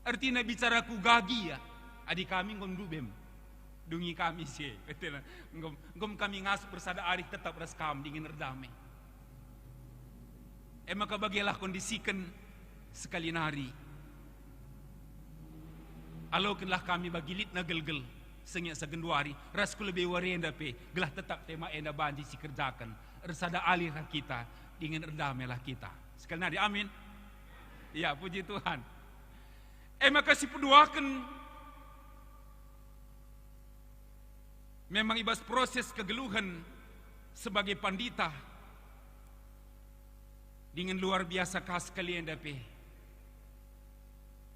Ertina bicara ku gagia, adi kami enggo ndubem. Dungi kami si e, ertina, enggo, enggo kami ngasup ersada arih tetap ras kam dingen erdame. E maka bagelah kondisiken sekali nari. Alokenlah kami bagi litna gelgel, sengiat sa genduari, ras ku lebe wari enda pe, gelah tetap tema enda banci sikerjaken, ersada arihlah kita, dingen erdamelah kita. Sekali nari, amin. Ya, puji Tuhan. E maka sipeduaken, memang i bas proses kegeluhen sebagai pandita, dingen luar biasa ka sekali enda pe.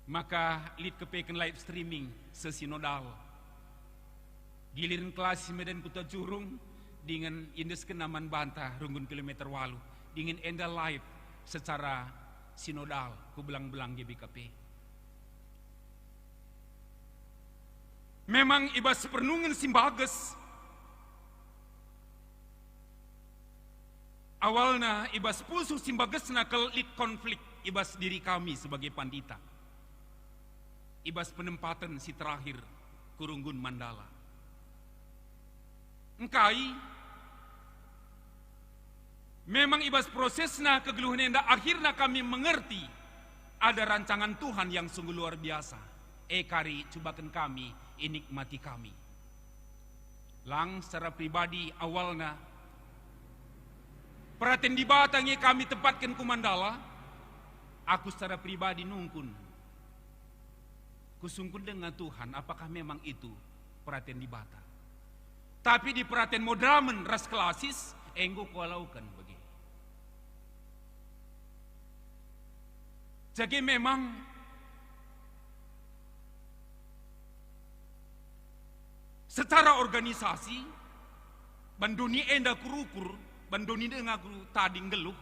Maka lit kepeken live streaming sesinodal. Giliren kelas si Medan Kuta Jurung dingen iendeskenna man banta Runggun kilometer walu, dingen enda live secara sinodal ku belang-belang G B K P. Memang i bas si pernungen si mbages, awalna i bas pusuh si mbagesna kal lit konflik i bas diri kami sebagai pandita, i bas penempaten si terakhir ku Runggun Mandala. Engkai? Memang i bas prosesna kegeluhen enda akhirna kami mengerti ada rancangan Tuhan yang sungguh luar biasa. E kari cubaken kami, inikmati kami. Lang secara pribadi awalna, peraten Dibata nge kami tempatken ku Mandala, aku secara pribadi nungkun. Kusungkun denga Tuhan, apakah memang itu peraten Dibata? Tapi di peraten Modramen ras Klasis, enggo kualauken bage. Jadi memang secara organisasi, ban doni enda kurukur, ban doni denga ku tading nggeluh,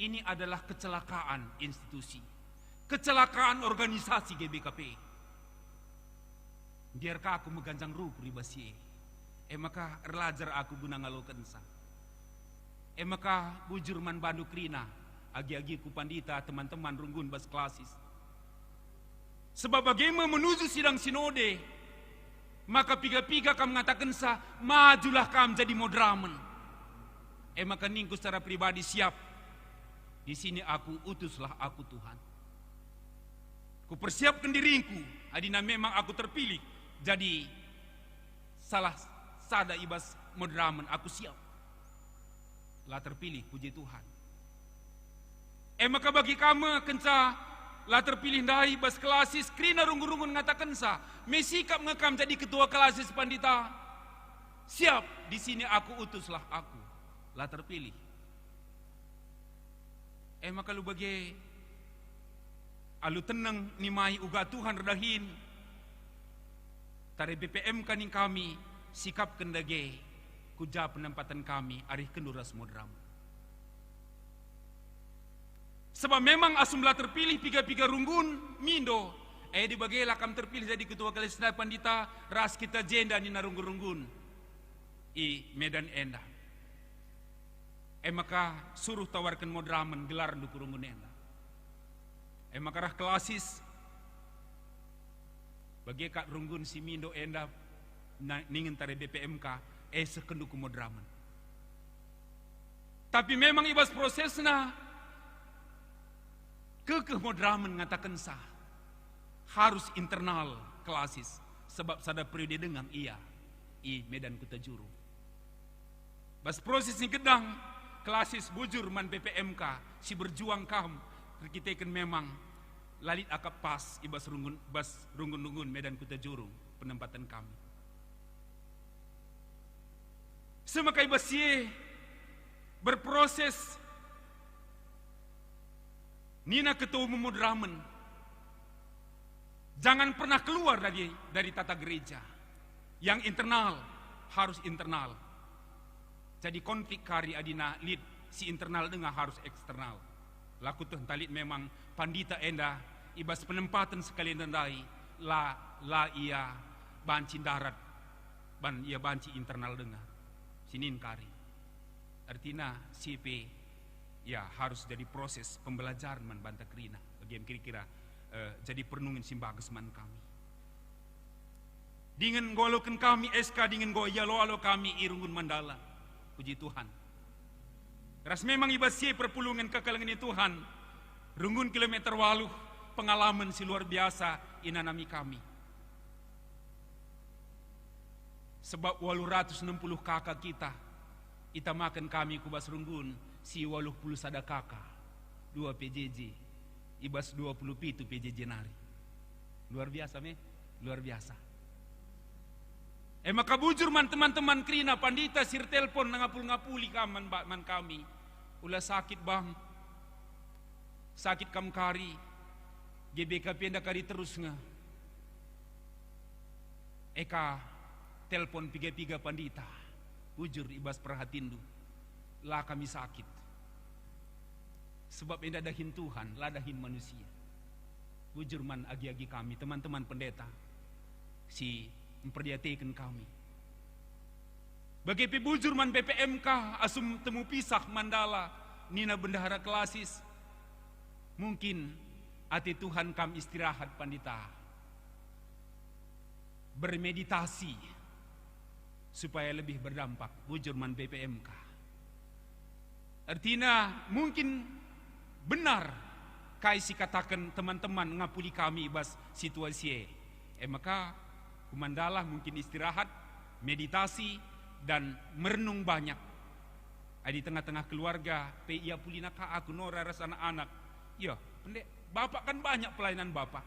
ini adalah kecelakaan institusi, kecelakaan organisasi G B K P. Mbiar ka aku meganjang rukur i bas si e. E maka erlajar aku guna ngalokensa. E maka bujur man bandu kerina, agi-agiku pandita, teman-teman runggun bas Klasis. Sebab bage me menuju sidang sinode, maka piga-piga kam ngatakensa, "Majulah kam jadi Modramen." E maka ningku secara pribadi, "Siap. Di sini aku, utuslah aku, Tuhan." Kupersiapken diringku, adina memang aku terpilih jadi salah sada i bas Modramen, aku siap. La terpilih, puji Tuhan. E maka bagi kam me kenca la terpilih ndai bas Klasis, kerina runggun-runggun ngatakensa, "Me sikap nge kam jadi ketua Klasis, Pandita?" "Siap, di sini aku, utuslah aku." La terpilih. E maka lu bage, alu teneng nimai uga Tuhan erdahin, tare B P M ka ning kami, sikapken dage ku ja penempaten kami, arihkenndu ras Modramen. Sebab memang asum la terpilih piga-piga runggun mindo, e, di bage la kam terpilih jadi ketua Klasis ndai, Pandita, ras kita jenda nina runggun-runggun i Medan enda. E maka suruh tawarken Modramen gelarndu ku runggun enda. E maka rah Klasis, bage kap runggun si mindo enda na-, ningen tare B P M ka, e, sehkenndu ku Modramen. Tapi memang i bas prosesna, kekeh Modramen ngatakensa, harus internal Klasis, sebab sada periode denga ia i Medan Kuta Jurung. Bas proses si gedang, Klasis bujur man B P M ka, si berjuang kam, erkiteken memang La lit akap pas i bas runggun, bas runggun-runggun Medan Kuta Jurung penempaten kami. Semaka i bas si e berproses, nina Ketua Umum Moderamen, jangan pernah keluar dari, dari tata gereja. Yang internal harus internal. Jadi konflik kari adina lit si internal denga harus eksternal. La kueteh ntalit memang pandita enda i bas penempaten sekali ndai la, la ia banci ndarat, ban ia banci internal denga. Sinin kari. Ertina si pe, ya, harus jadi proses pembelajaran man banta kerina. Bagi em kira-kira, eh, jadi perenungen si mbages man kami. Dingen enggo aloken kami S K, dingen enggo ialo-alo kami i runggun Mandala. Puji Tuhan. Ras memang i bas si perpulungen kekelengen Tuhan, runggun kilometer waluh, pengalaman si luar biasa inanami kami. Sebab waluh ratus enam puluh K K kita itamaken kami ku bas runggun si waluh puluh sada K K, dua P J J, i bas dua puluh pitu P J J nari. Luar biasa me, luar biasa. E maka bujur man teman-teman kerina pandita si ertelpon ngapul-ngapuli kam man ba-, man kami. Ula sakit bang, sakit kam kari, G B K P enda kari terus nge. Eka telpon piga-piga pandita, bujur i bas perhatinndu, la kami sakit. Sebab enda dahin Tuhan, la dahin manusia. Bujur man agi-agi kami, teman-teman pendeta si mperdiateken kami. Bage pe bujur man B P M K asum temu pisah Mandala, nina Bendahara Klasis. Mungkin ate Tuhan kam istirahat, Pandita. Bermeditasi supaya lebih berdampak, bujur man B P M K. Ertina mungkin benar kai si kataken teman-teman ngapuli kami i bas situasi e. E maka, ku Mandala mungkin istirahat, meditasi, dan merenung banyak. Adi tengah-tengah keluarga pe iapulina ka aku, Nora ras anak-anak. Yo, pendeta, bapak kan banyak pelayanan bapak.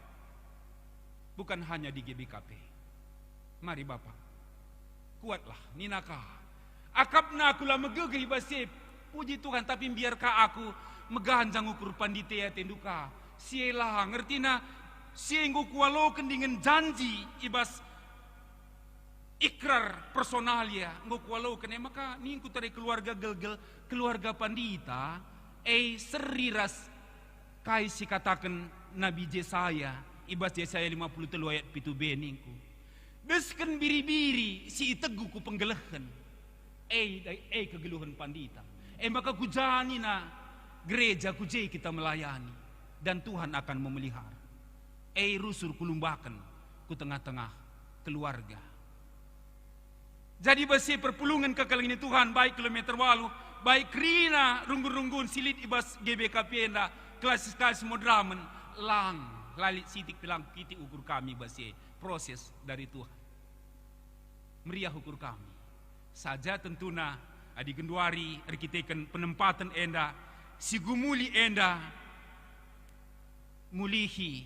Bukan hanya di G B K P. Mari bapak, kuatlah, nina ka. Akapna aku la megegeh i bas si e. Puji Tuhan, tapi mbiar ka aku meganjang ukur pandita atendu ka. Si e la ngertina, si e enggo kualoken dingen janji i bas ikrar personalia enggo kualoken, e maka ningku tare keluarga gelgel, keluarga pandita, e seri ras kai si kataken Nabi Jesaya i bas Jesaya lima puluh telu ayat pitu B ningku, "Desken biri-biri si itegu ku penggelehen." E, e kegeluhen pandita. E maka ku ja nina gereja, ku je kita melayani, dan Tuhan akan memelihara. E rusur kulumbaken ku tengah-tengah keluarga. Jadi bas si e perpulungen kekelengen Tuhan, baik kilometer waluh, baik kerina runggun-runggun si lit i bas G B K P enda, klasis-klasis moderamen, lang, la lit sitik pe lang kitik ukur kami bas si e, proses dari Tuhan. Meriah ukur kami. Saja tentuna adi genduari erkiteken penempaten enda, si gumuli enda, mulihi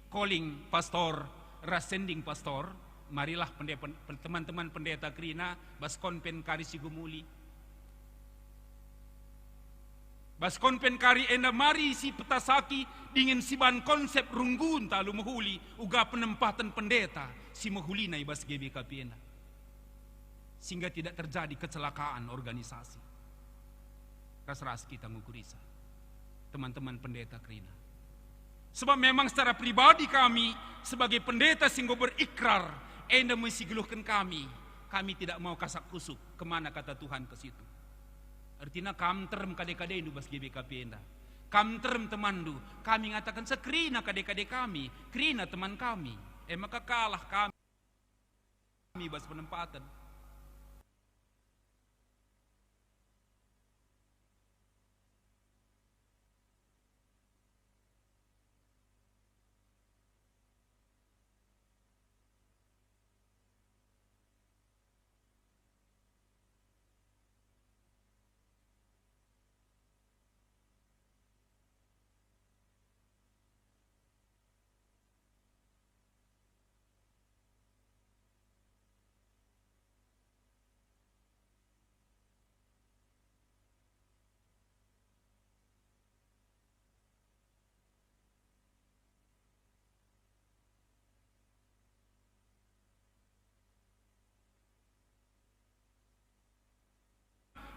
calling pastor ras sending pastor, marilah pende-, pen-, teman-teman pendeta kerina bas konpen kari si gumuli. Bas konpen kari enda mari si petasaki dingen si ban konsep runggunta alu mehuli uga penempaten pendeta si mehulina i bas G B K P enda. Sehingga tidak terjadi kecelakaan organisasi. Ras-ras kita ngukurisa, teman-teman pendeta kerina. Sebab memang secara pribadi kami sebagai pendeta si enggo berikrar, enda me si geluhken kami. Kami tidak mau kasak-kusuk, kemana kata Tuhan ke situ. Ertina kam nterem kade-kadendu bas G B K P enda. Kam nterem temanndu, kami ngataken sekerina kade-kade kami, kerina teman kami. E maka kalah kami bas penempaten.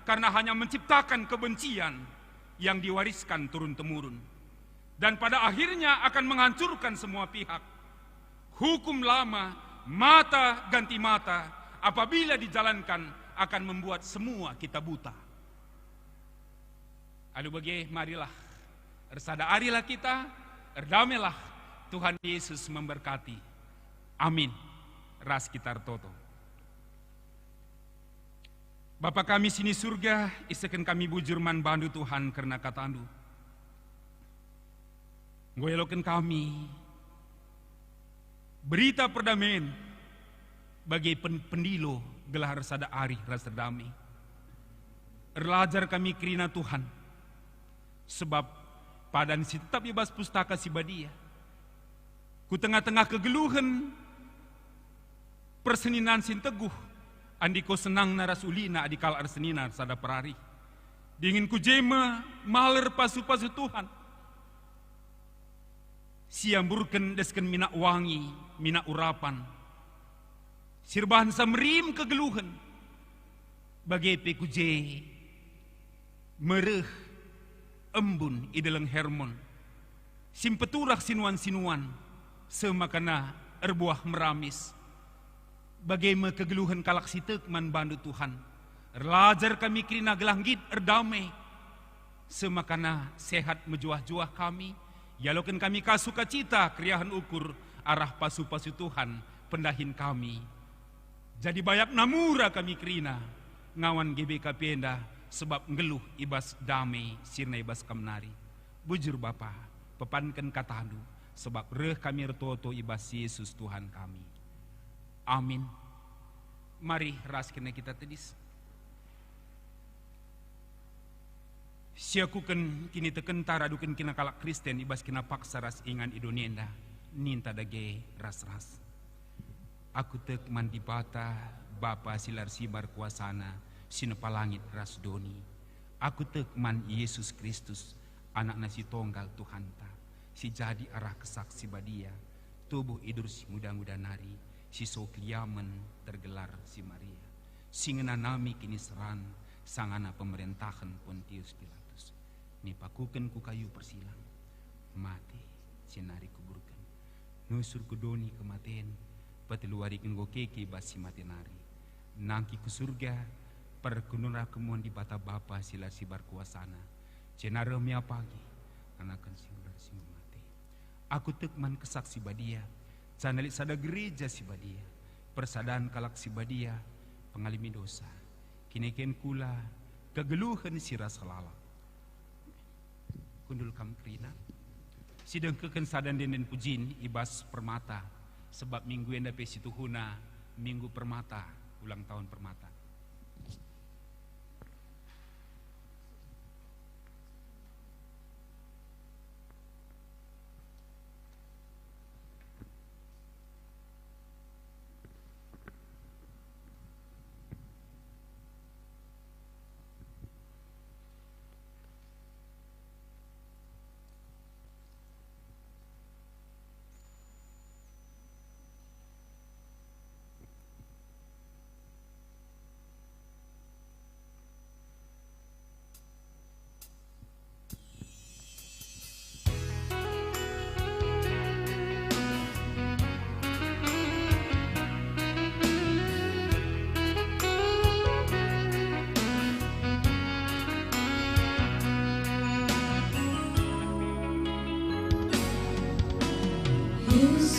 karena hanya menciptakan kebencian yang diwariskan turun-temurun, dan pada akhirnya akan menghancurkan semua pihak. Hukum lama, mata ganti mata, apabila dijalankan, akan membuat semua kita buta. Alu bage, marilah, ersada arilah kita, erdamailah. Tuhan Yesus memberkati. Amin. Ras kita ertoto. Bapa kami si ni Surga, isehken kami bujur man bandu, Tuhan, kerna kataNdu. Enggo ialoken kami berita perdamen bage pen-, pendilo gelah ersada arih ras erdame. Erlajar kami kerina, Tuhan, sebab padan si tetap i bas Pustaka Si Badia, ku tengah-tengah kegeluhen, perseninen si nteguh, andiko senangna ras ulina adi kalak ersenina sada perari. Dingen ku je me maler pasu-pasu Tuhan, si iamburken desken minak wangi, minak urapan, si erbahanca merim kegeluhen, bage pe ku je mereh embun i Deleng Hermon, si mpeturah sinuan-sinuan, seh makana erbuah meramis. Bage me kegeluhen kalak si tek man bandu, Tuhan. Erlajar kami kerina gelah nggit erdame, seh makana sehat mejuah-juah kami, ialoken kami ka sukacita keriahen ukur arah pasu-pasu Tuhan pendahin kami. Jadi bayak namura kami kerina ngawan G B K P enda, sebab nggeluh i bas dame si erna i bas Kam nari. Bujur Bapa, pepanken kataNdu, sebab reh kami ertoto i bas Yesus Tuhan kami. Amin. Mari ras kena kita tedis. Siakuken kinitekenta raduken kina kalak Kristen i bas kina paksa ras ingan i doni enda, ninta dage ras-ras. Aku tek man Dibata, Bapa si la ersibar kuasaNa, si nepa langit ras doni. Aku tek man Yesus Kristus, AnakNa si Tonggal Tuhanta, si jadi arah Kesah Si Badia, tubuh idur si nguda-nguda nari, si so keliamen tergelar si Maria, si ngenanami kiniseran, sangana pemerentahen Pontius Pilatus. Nipakuken ku kayu persilang, mate, jenari kuburken. Nusur ku doni kematen, peteluariken enggo keke bas si mate nari. Nangkih ku Surga, perkunura kemuan Dibata Bapa si la ersibar kuasaNa, jenari reh me ia pagi, nggeluhken si ular si enggo mate. Aku tek man Kesah Si Badia, janah lit sada gereja si badia, persadan kalak si badia, pengalemi dosa, kineken kula, kegeluhen si rasa lalap. Kundul kam kerina. Sidengkehken sada ende-enden pujin i bas Permata, sebab minggu enda pe situhuna Minggu Permata, ulang tahun Permata.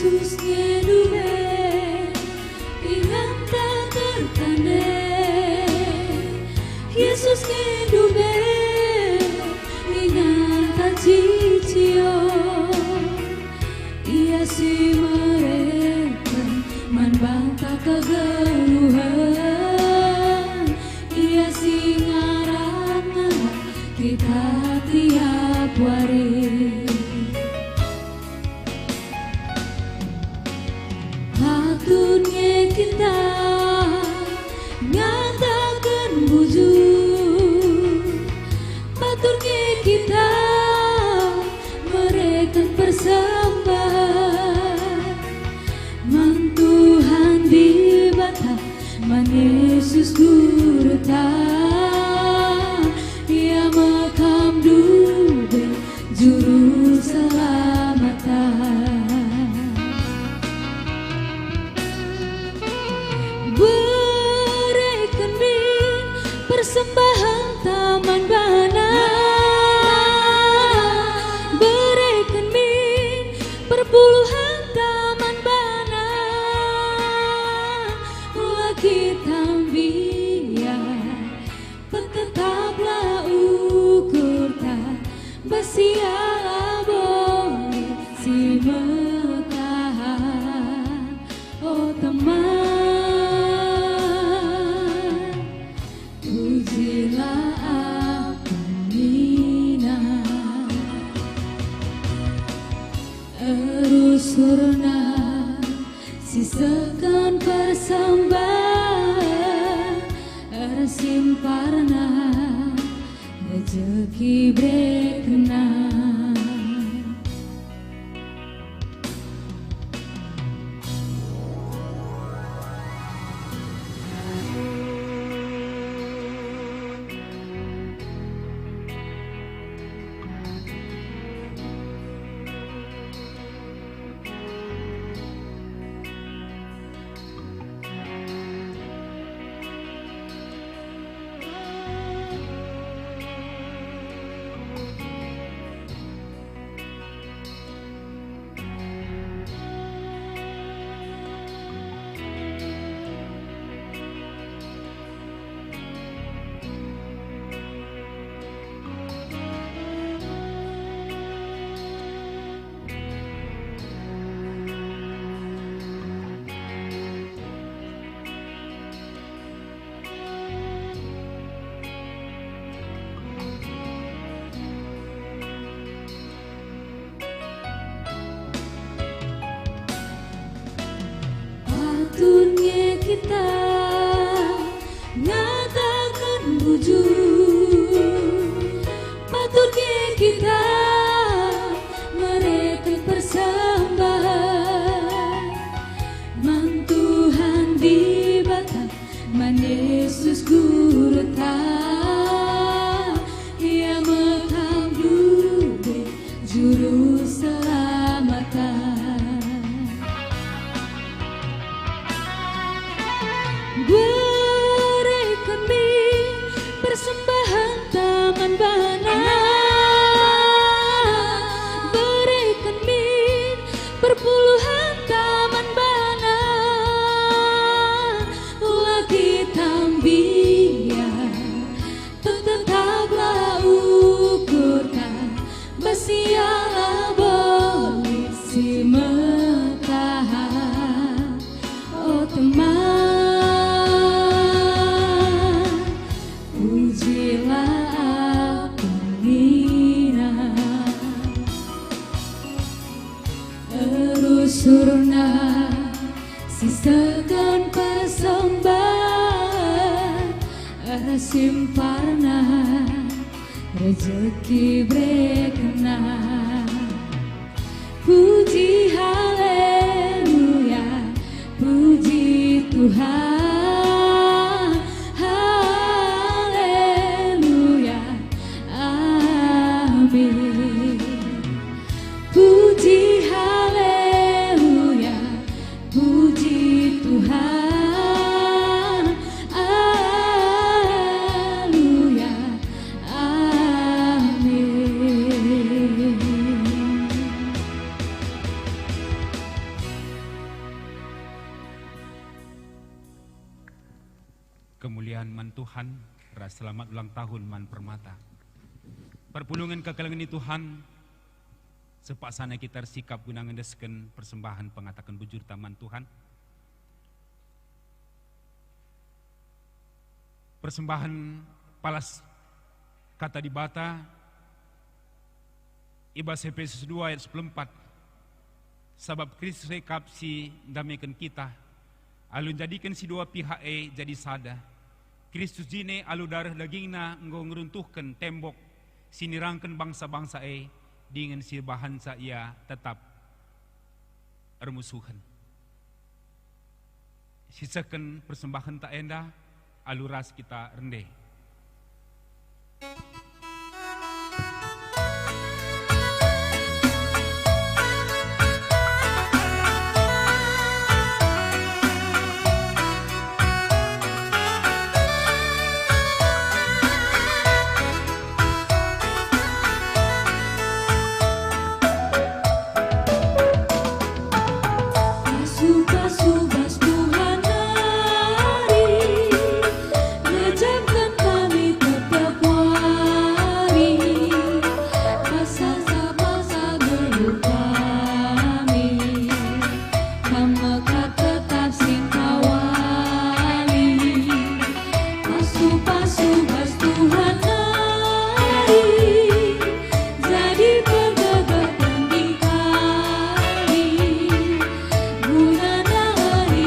Yesus nge ndube, inganta tertane. Yesus nge ndube, inganta cicio. Ia si mereken man banta kegeluhen. Ia si ngarap-ngarap kita tiap wari. Patut nge kita ngataken bujur, patut nge kita mereken persembahan man Tuhan Dibata, man Yesus Gurunta. Teken persembahen ersimparna, rejeki berekenna. Patut nge kita ngataken bujur, patut nge kita mereken persembahen man Tuhan Dibata, man Yesus Guruta, Ia me kam lebe Juru Selamata. Bereken min persembahen ta man baNa. Bereken min perpuluhen ta man baNa. La kita mbiar, tetaplah ukurta, bas Ialah boli si mekahak. O teman, pujilah aku nina. Erusurna sisehken persembahen, ersimparna rejeki berekenna. Puji haleluya, puji Tuhan, haleluya, amin. Puji haleluya, puji Tuhan, haleluya, amin. Kemulian man Tuhan, ras selamat ulang tahun man Permata. Perpulungen kekelengen ni Tuhan, sepaksana kita ersikap guna ngendesken persembahen pengataken bujurta man Tuhan. Persembahen palas Kata Dibata i bas Epesus dua ayat sepuluh empat, "Sabap Kristus e kap si ndameken kita, alu njadiken si dua pihak e jadi sada. Kristus jine alu dareh dagingNa enggo ngeruntuhken tembok si nirangken bangsa-bangsa e, dingen si ibahanca ia tetap ermusuhen." Sisehken persembahenta enda alu ras kita rende. Pasu-pasu bas Tuhan nari, ngejapken kami tep-tep wari. Bas sasa-sasa geluh kami, Kam me kap tetap si ngkawali. Pasu-pasu bas Tuhan nari, jadi pergegerken diri kami, guna nalani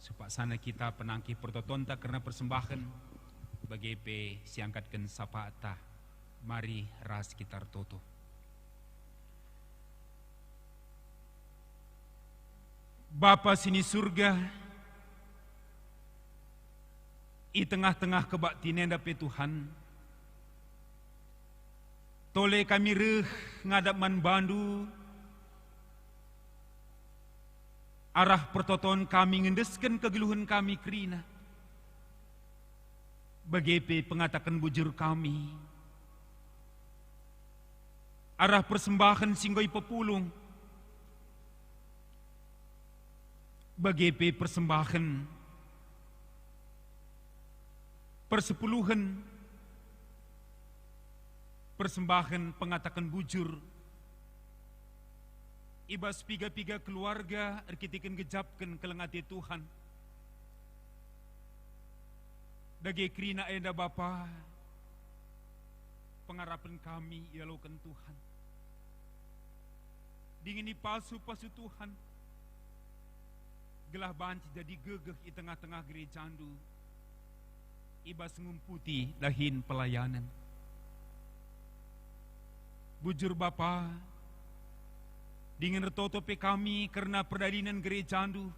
Supaksana kita penangkih pertotonta kerna persembahen, bage pe siangkatken sapata. Mari ras kita ertoto. Bapa si ni Surga, i tengah-tengah kebaktin enda pe Tuhan, tole kami reh ngadap man bandu, arah pertoton kami ngendesken kegeluhen kami kerina, bage pe pengataken bujur kami, arah persembahen si enggo ipepulung, bage pe persembahen persepuluhen, persembahen pengataken bujur, i bas piga-piga keluarga erkiteken gejapken keleng ate Tuhan. Dage kerina enda Bapa, pengarapen kami ialoken Tuhan. Dingen ipasu-pasu Tuhan, gelah banci jadi gegeh i tengah-tengah gerejandu, i bas ngumputi dahin pelayanen. Bujur Bapa, dingen ertoto pe kami kerna perdalinen gerejandu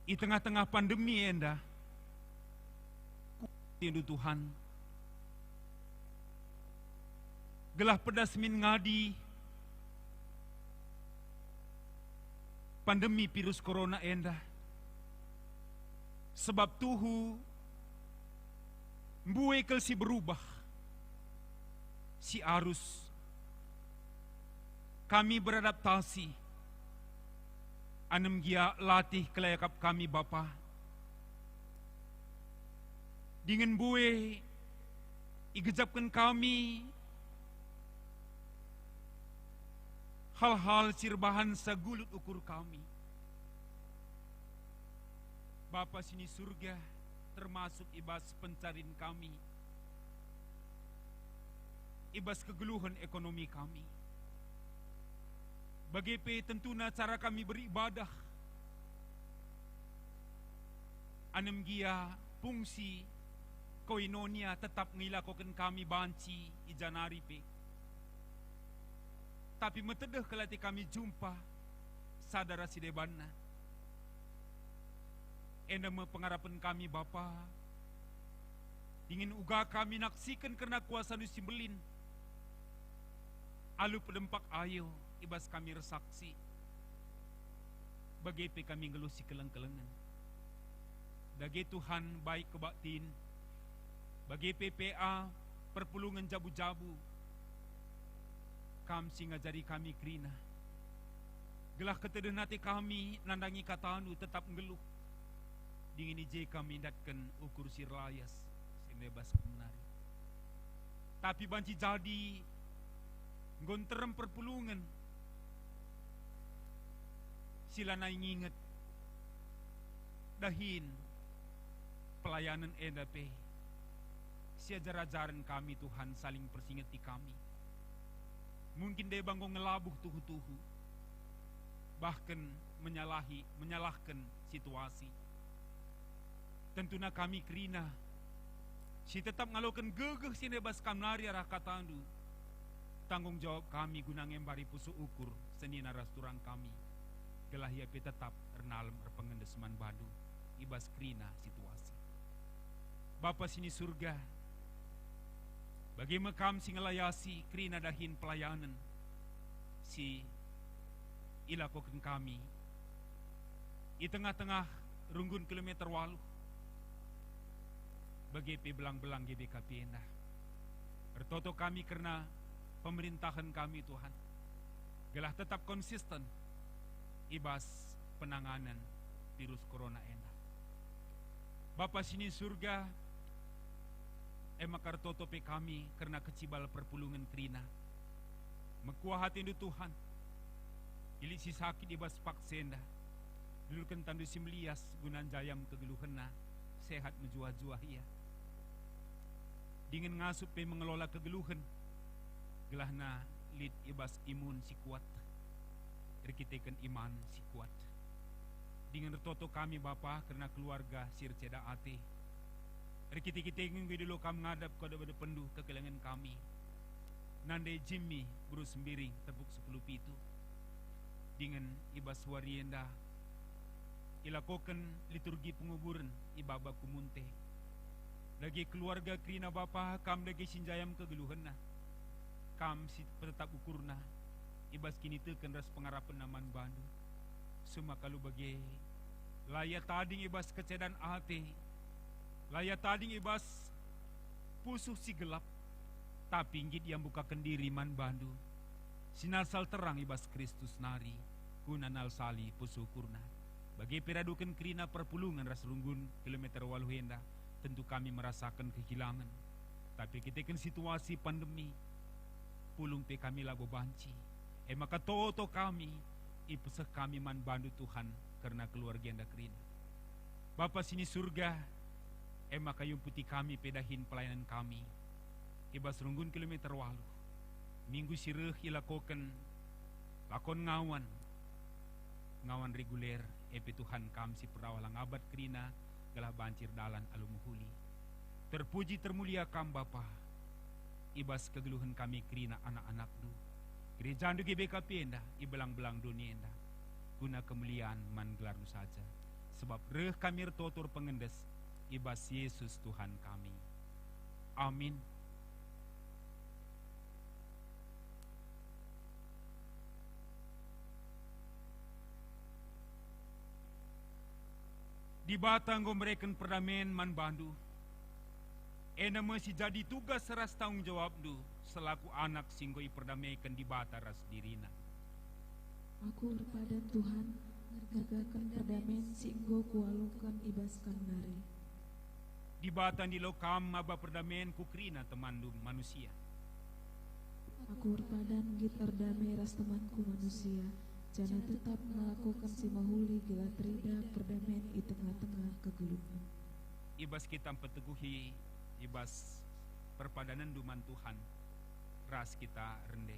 i tengah-tengah pandemi enda. Kuatindu Tuhan, gelah pedas min ngadi pandemi virus corona enda, sebab tuhu mbue kal si berubah, si arus kami beradaptasi, anem gia latih kelayakap kami Bapa. Dingen mbue igejapken kami hal-hal si erbahansa gulut ukur kami. Bapa si ni Surga, termasuk i bas pencarin kami, i bas kegeluhen ekonomi kami, bage pe tentuna cara kami beribadah, anem gia fungsi koinonia tetap nge ilakoken kami banci i ja nari pe. Tapi metedeh kal ate kami jumpa sada ras si debanna. Enda me pengarapen kami Bapa, dingen uga kami naksiken kerna kuasaNdu si mbelin, alu pedempak ayo i bas kami ersaksi, bage pe kami nggeluh si keleng-kelengen. Dage Tuhan, baik kebaktin, bage pe P A, perpulungen jabu-jabu, Kam si ngajari kami kerina, gelah ketedehen ate kami nandangi kataNdu tetap nggeluh, dingen i je kami ndatken ukur si erlayas si nde bas Kam nari. Tapi banci jadi enggo nterem perpulungen si lanai nginget dahin pelayanen enda pe. Siajar-ajaren kami, Tuhan, saling persingeti kami. Mungkin deba enggo ngelabuh tuhu-tuhu, bahkan menyalahi, menyalahken situasi. Tentuna kami kerina, si tetap ngaloken gegeh si nde bas Kam nari arah kataNdu. Tanggung jawab kami guna ngembari pusuh ukur senina ras turang kami, gelah ia pe tetap ernalem erpengendes man baNdu i bas kerina situasi. Bapa si ni Surga, bage me Kam si ngelayasi kerina dahin pelayanen si ilakoken kami i tengah-tengah runggun kilometer waluh, bage pe belang-belang G B K P enda. Ertoto kami kerna pemerintahen kami, Tuhan, gelah tetap konsisten i bas penanganen virus corona enda. Bapa si ni Surga, e maka ertoto pe kami kerna kecibal perpulungen kerina. Mekuah ateNdu, Tuhan, i lit si sakit i bas paksa enda, dulurken tanNdu si melias guna njayam kegeluhenna, sehat mejuah-juah ia. Dingen ngasup pe mengelola kegeluhen, gelahna lit i bas imun si kuat, erkiteken iman si kuat. Dingen ertoto kami, Bapa, kerna keluarga si erceda ate. Erkite-kite enggo idilo Kam ngadap ku adepen-adepenndu kekelengen kami. Nande Jimmy Bruce Mbiring tepuk sepuluh pitu. Dingen i bas wari enda ilakoken liturgi penguburen i baba ku Munte. Dage keluarga kerina Bapa, Kam dage si njayam kegeluhenna. Kam si petetap ukurna i bas kiniteken ras pengarapenna man bandu. Suma kal bage, la ia tading i bas kecedan ate, la ia tading i bas pusuh si gelap, tapi nggit ia mbukaken diri man bandu, si nalsal terang i bas Kristus nari, guna nalsali pusuh ukurna. Bage pe raduken kerina perpulungen ras runggun kilometer waluh enda, tentu kami merasaken kehilangen. Tapi erkiteken situasi pandemi, pulung pe kami labo banci. E maka toto kami, ipeseh kami man bandu, Tuhan, kerna keluarga enda kerina. Bapa si ni Surga, e maka iumputi kami pe dahin pelayanan kami i bas runggun kilometer waluh. Minggu si reh ilakoken lakon ngawan, ngawan reguler, e pe Tuhan, Kam si perawa la ngabat kerina, gelah banci erdalan alu mehuli. Terpuji termulia Kam, Bapa, i bas kegeluhen kami kerina anak-anakNdu. GerejaNdu G B K P enda i belang-belang doni enda, guna kemulian man gelarNdu saja, sebab reh kami ertoto erpengendes i bas Yesus Tuhan kami. Amin. Dibata enggo mereken perdamen man bandu, enda me si jadi tugas ras tanggung jawabndu selaku anak si enggo iperdameken Dibata ras diriNa. Aku erpadan, Tuhan, ngergaken perdamen si enggo kualoken i bas Kam nari. Dibata ndilo kam maba perdamen ku kerina temanndu manusia. Aku erpadan nggit erdame ras temanku manusia, janah tetap ngelakoken si mehuli gelah terida perdamen i tengah-tengah kegeluhen. I bas kita mpeteguhi i bas perpadanenndu man Tuhan, ras kita rende.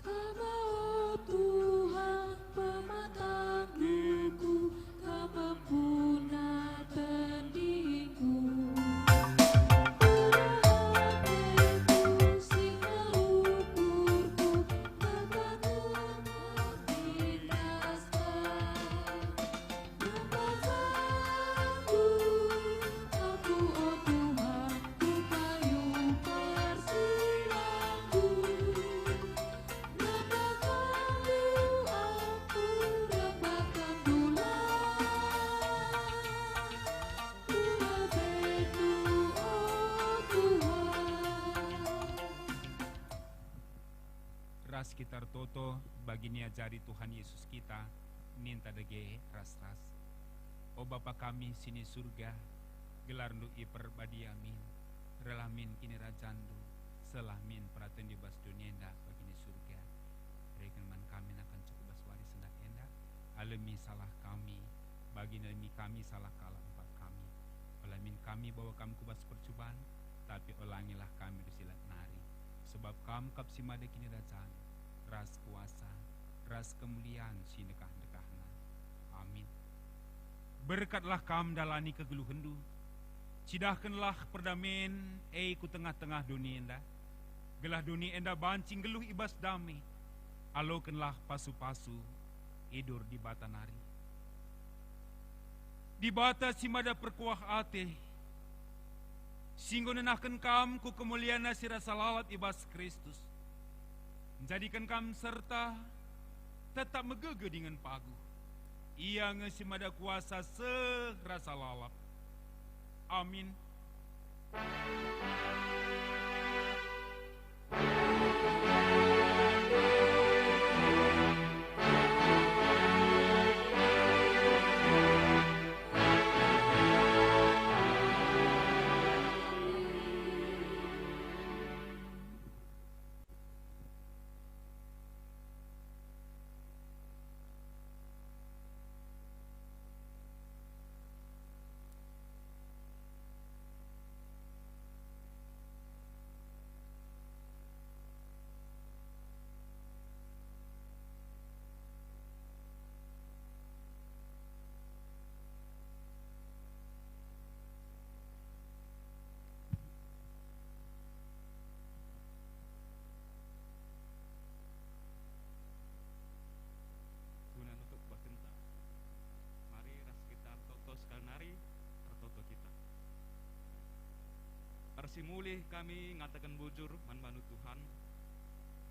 Kam, o Tuhan, pematang duku, Kam pempunan tendingku. Ateku si ngukurku, Kam mendindasken. Ras kita ertoto bagi niajari Tuhan Yesus kita, ninta dage ras-ras. O Bapa kami si ni Surga, gelarNdu iperbadia min, rehlah min kinirajanNdu, sehlah min peratenNdu i bas doni enda bagi ni Surga. Bereken man kami nakan cukup bas wari sendah enda, alemi salah kami, bagi nalemi kami salah kalak empat kami. Ola min kami bawa kam ku bas percuban, tapi olangilah kami ras si lat nari. Sebab kam kap si mada kinirajan, ras kuasa, ras kemulian si ndekah-ndekahna. Amin. Berkatlah kam ndalani kegeluhenndu. Cidahkenlah perdamen e ku tengah-tengah doni enda, gelah doni enda banci nggeluh i bas dame. Alokenlah pasu-pasu idur Dibata nari. Dibata si mada perkuah ate, si enggo nenahken kam ku kemulianNa si rasa lalap i bas Kristus, njadiken kam serta tetap megege dingen paguh. Ia nge si mada kuasa seh rasa lalap. Amin. Si mulih kami ngataken bujur man bandu Tuhan,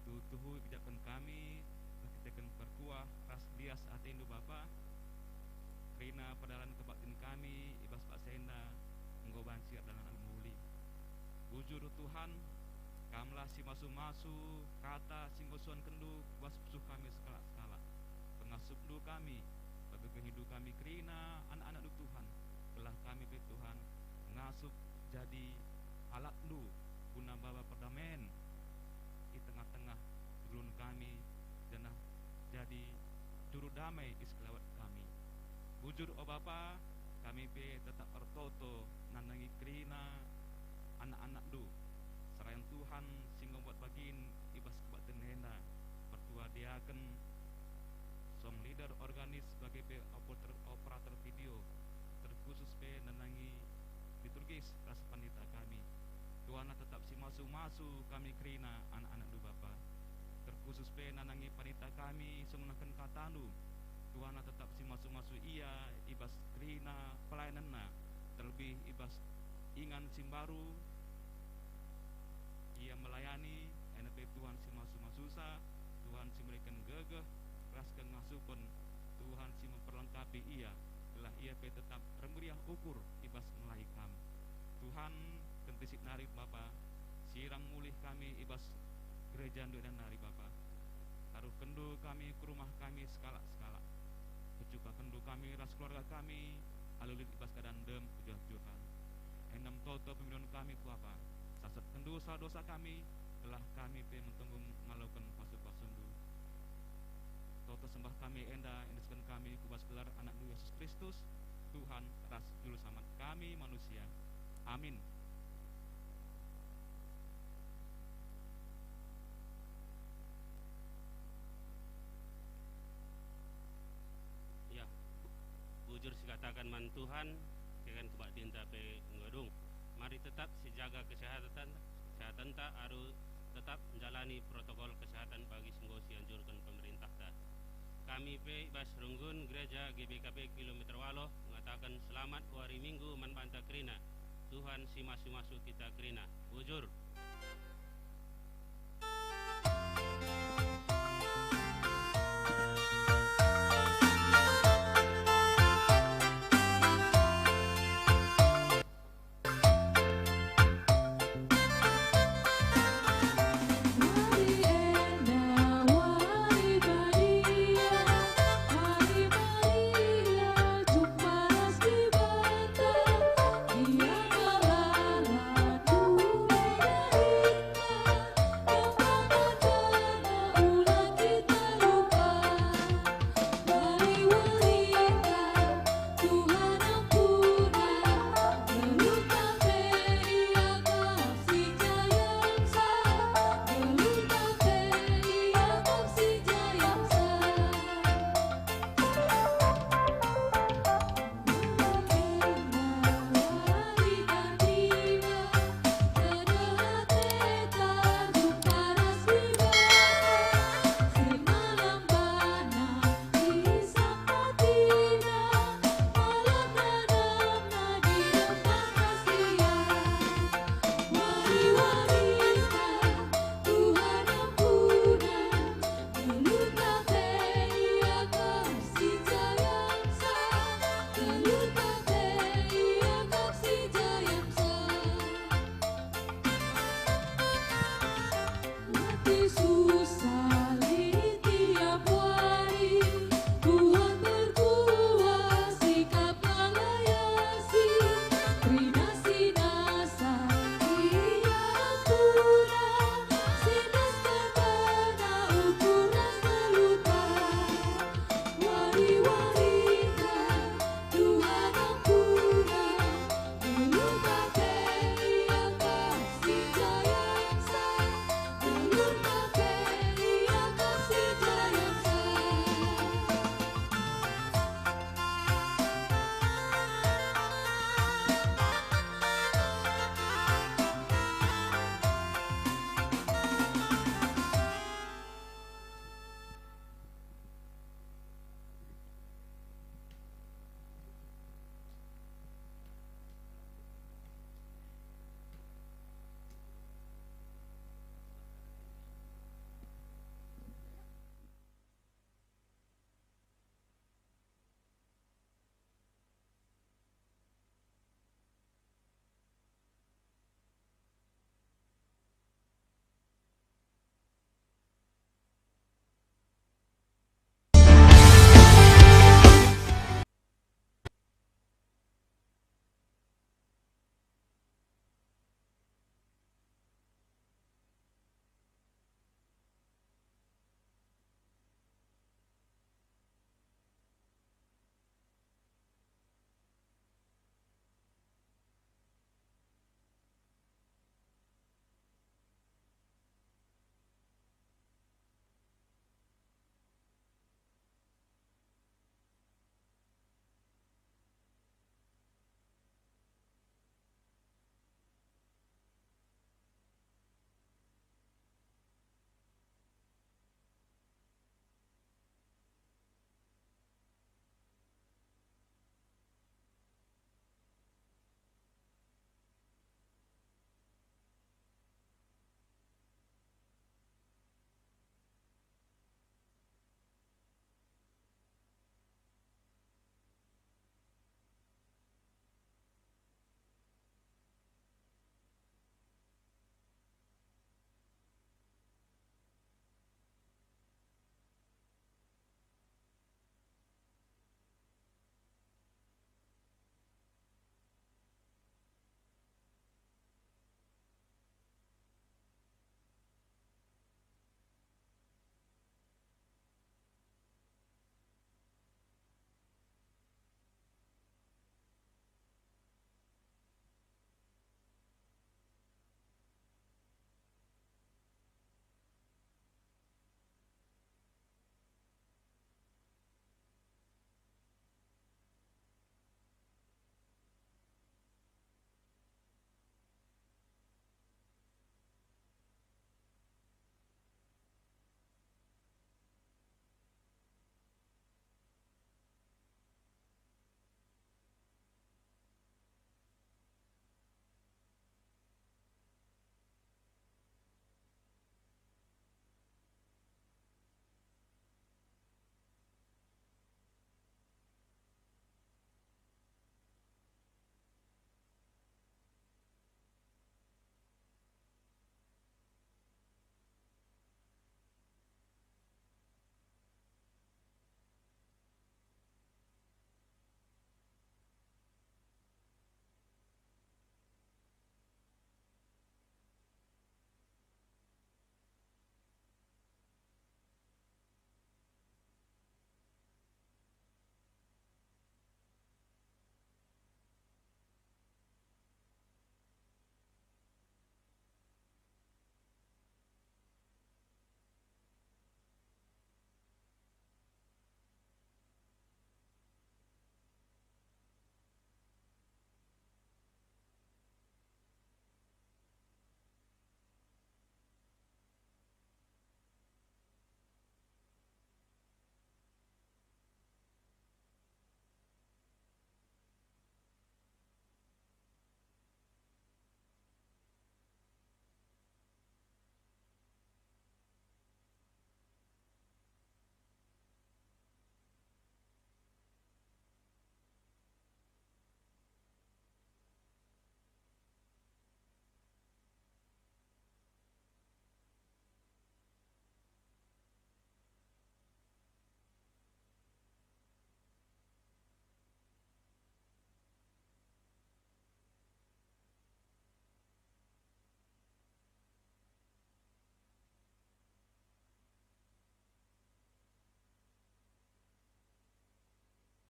tuhu-tuhu ipejaken kami erkiteken perkuah ras lias atendu Bapa, kerina perdalan kebaktin kami i bas paksa enda enggo banci erdalan alu muli. Bujur Tuhan, Kamlah si masu-masu kata si enggo suankenndu ku bas pusuh kami sekalak-sekalak. Pengasupndu kami, pegegehindu kami kerina anak-anakndu Tuhan, gelah kami pe Tuhan ngasup jadi alatndu guna maba perdamen i tengah-tengah kegeluhen kami, janah jadi juru damai i sekelawet kami. Bujur, o Bapa, kami pe tetap ertoto nandangi kerina anak-anakndu, serayan Tuhan si enggo mbuat bagin i bas kebaktin enda, pertua diaken, song leader, organis, bage pe operator, operator video, terkhusus pe nandangi liturgis ras pandita kami. Tuhanlah tetap si masu-masu kami kerina anak-anakndu Bapa. Terkhusus pe nandangi pandita kami si ngenehken katandu. Tuhanlah tetap si masu-masu ia i bas kerina pelayanenna, terlebih i bas ingan si mbaru ia melayani, enda pe Tuhan si masu-masusa, Tuhan si mereken gegeh ras kengasupen, Tuhan si memperlengkapi ia, gelah ia pe tetap ermeriah ukur i bas ngelai Kam. Tuhan, kentisik nari Bapa, sirang mulih kami i bas gerejaNdu enda nari Bapa. Taruhkendu kami ku rumah kami sekalak-sekalak. Kecupakenndu kami ras keluarga kami alu lit i bas keadaan dem kejuah-juahen. Enda me toto pemindoen kami ku Bapa, sasapkenndu sala dosa kami, gelah kami pe metunggung ngaloken pasu-pasuNdu. Toto sembah kami enda iendesken kami ku bas gelar AnakNdu Yesus Kristus, Tuhan ras Juru Selamat kami manusia. Amin. Ya, bujur sikataken man Tuhan, keken kebaktinta pe enggo dung. Mari tetap sijaga kesehatan, kesehatanta alu tetap njalani protokol kesehatan bagi si enggo sianjurken pemerintahta. Kami pe i bas runggun Gereja G B K P Kilometer Waluh ngataken selamat wari Minggu man banta kerina. Tuhan si masu-masu kita kerina. Bujur.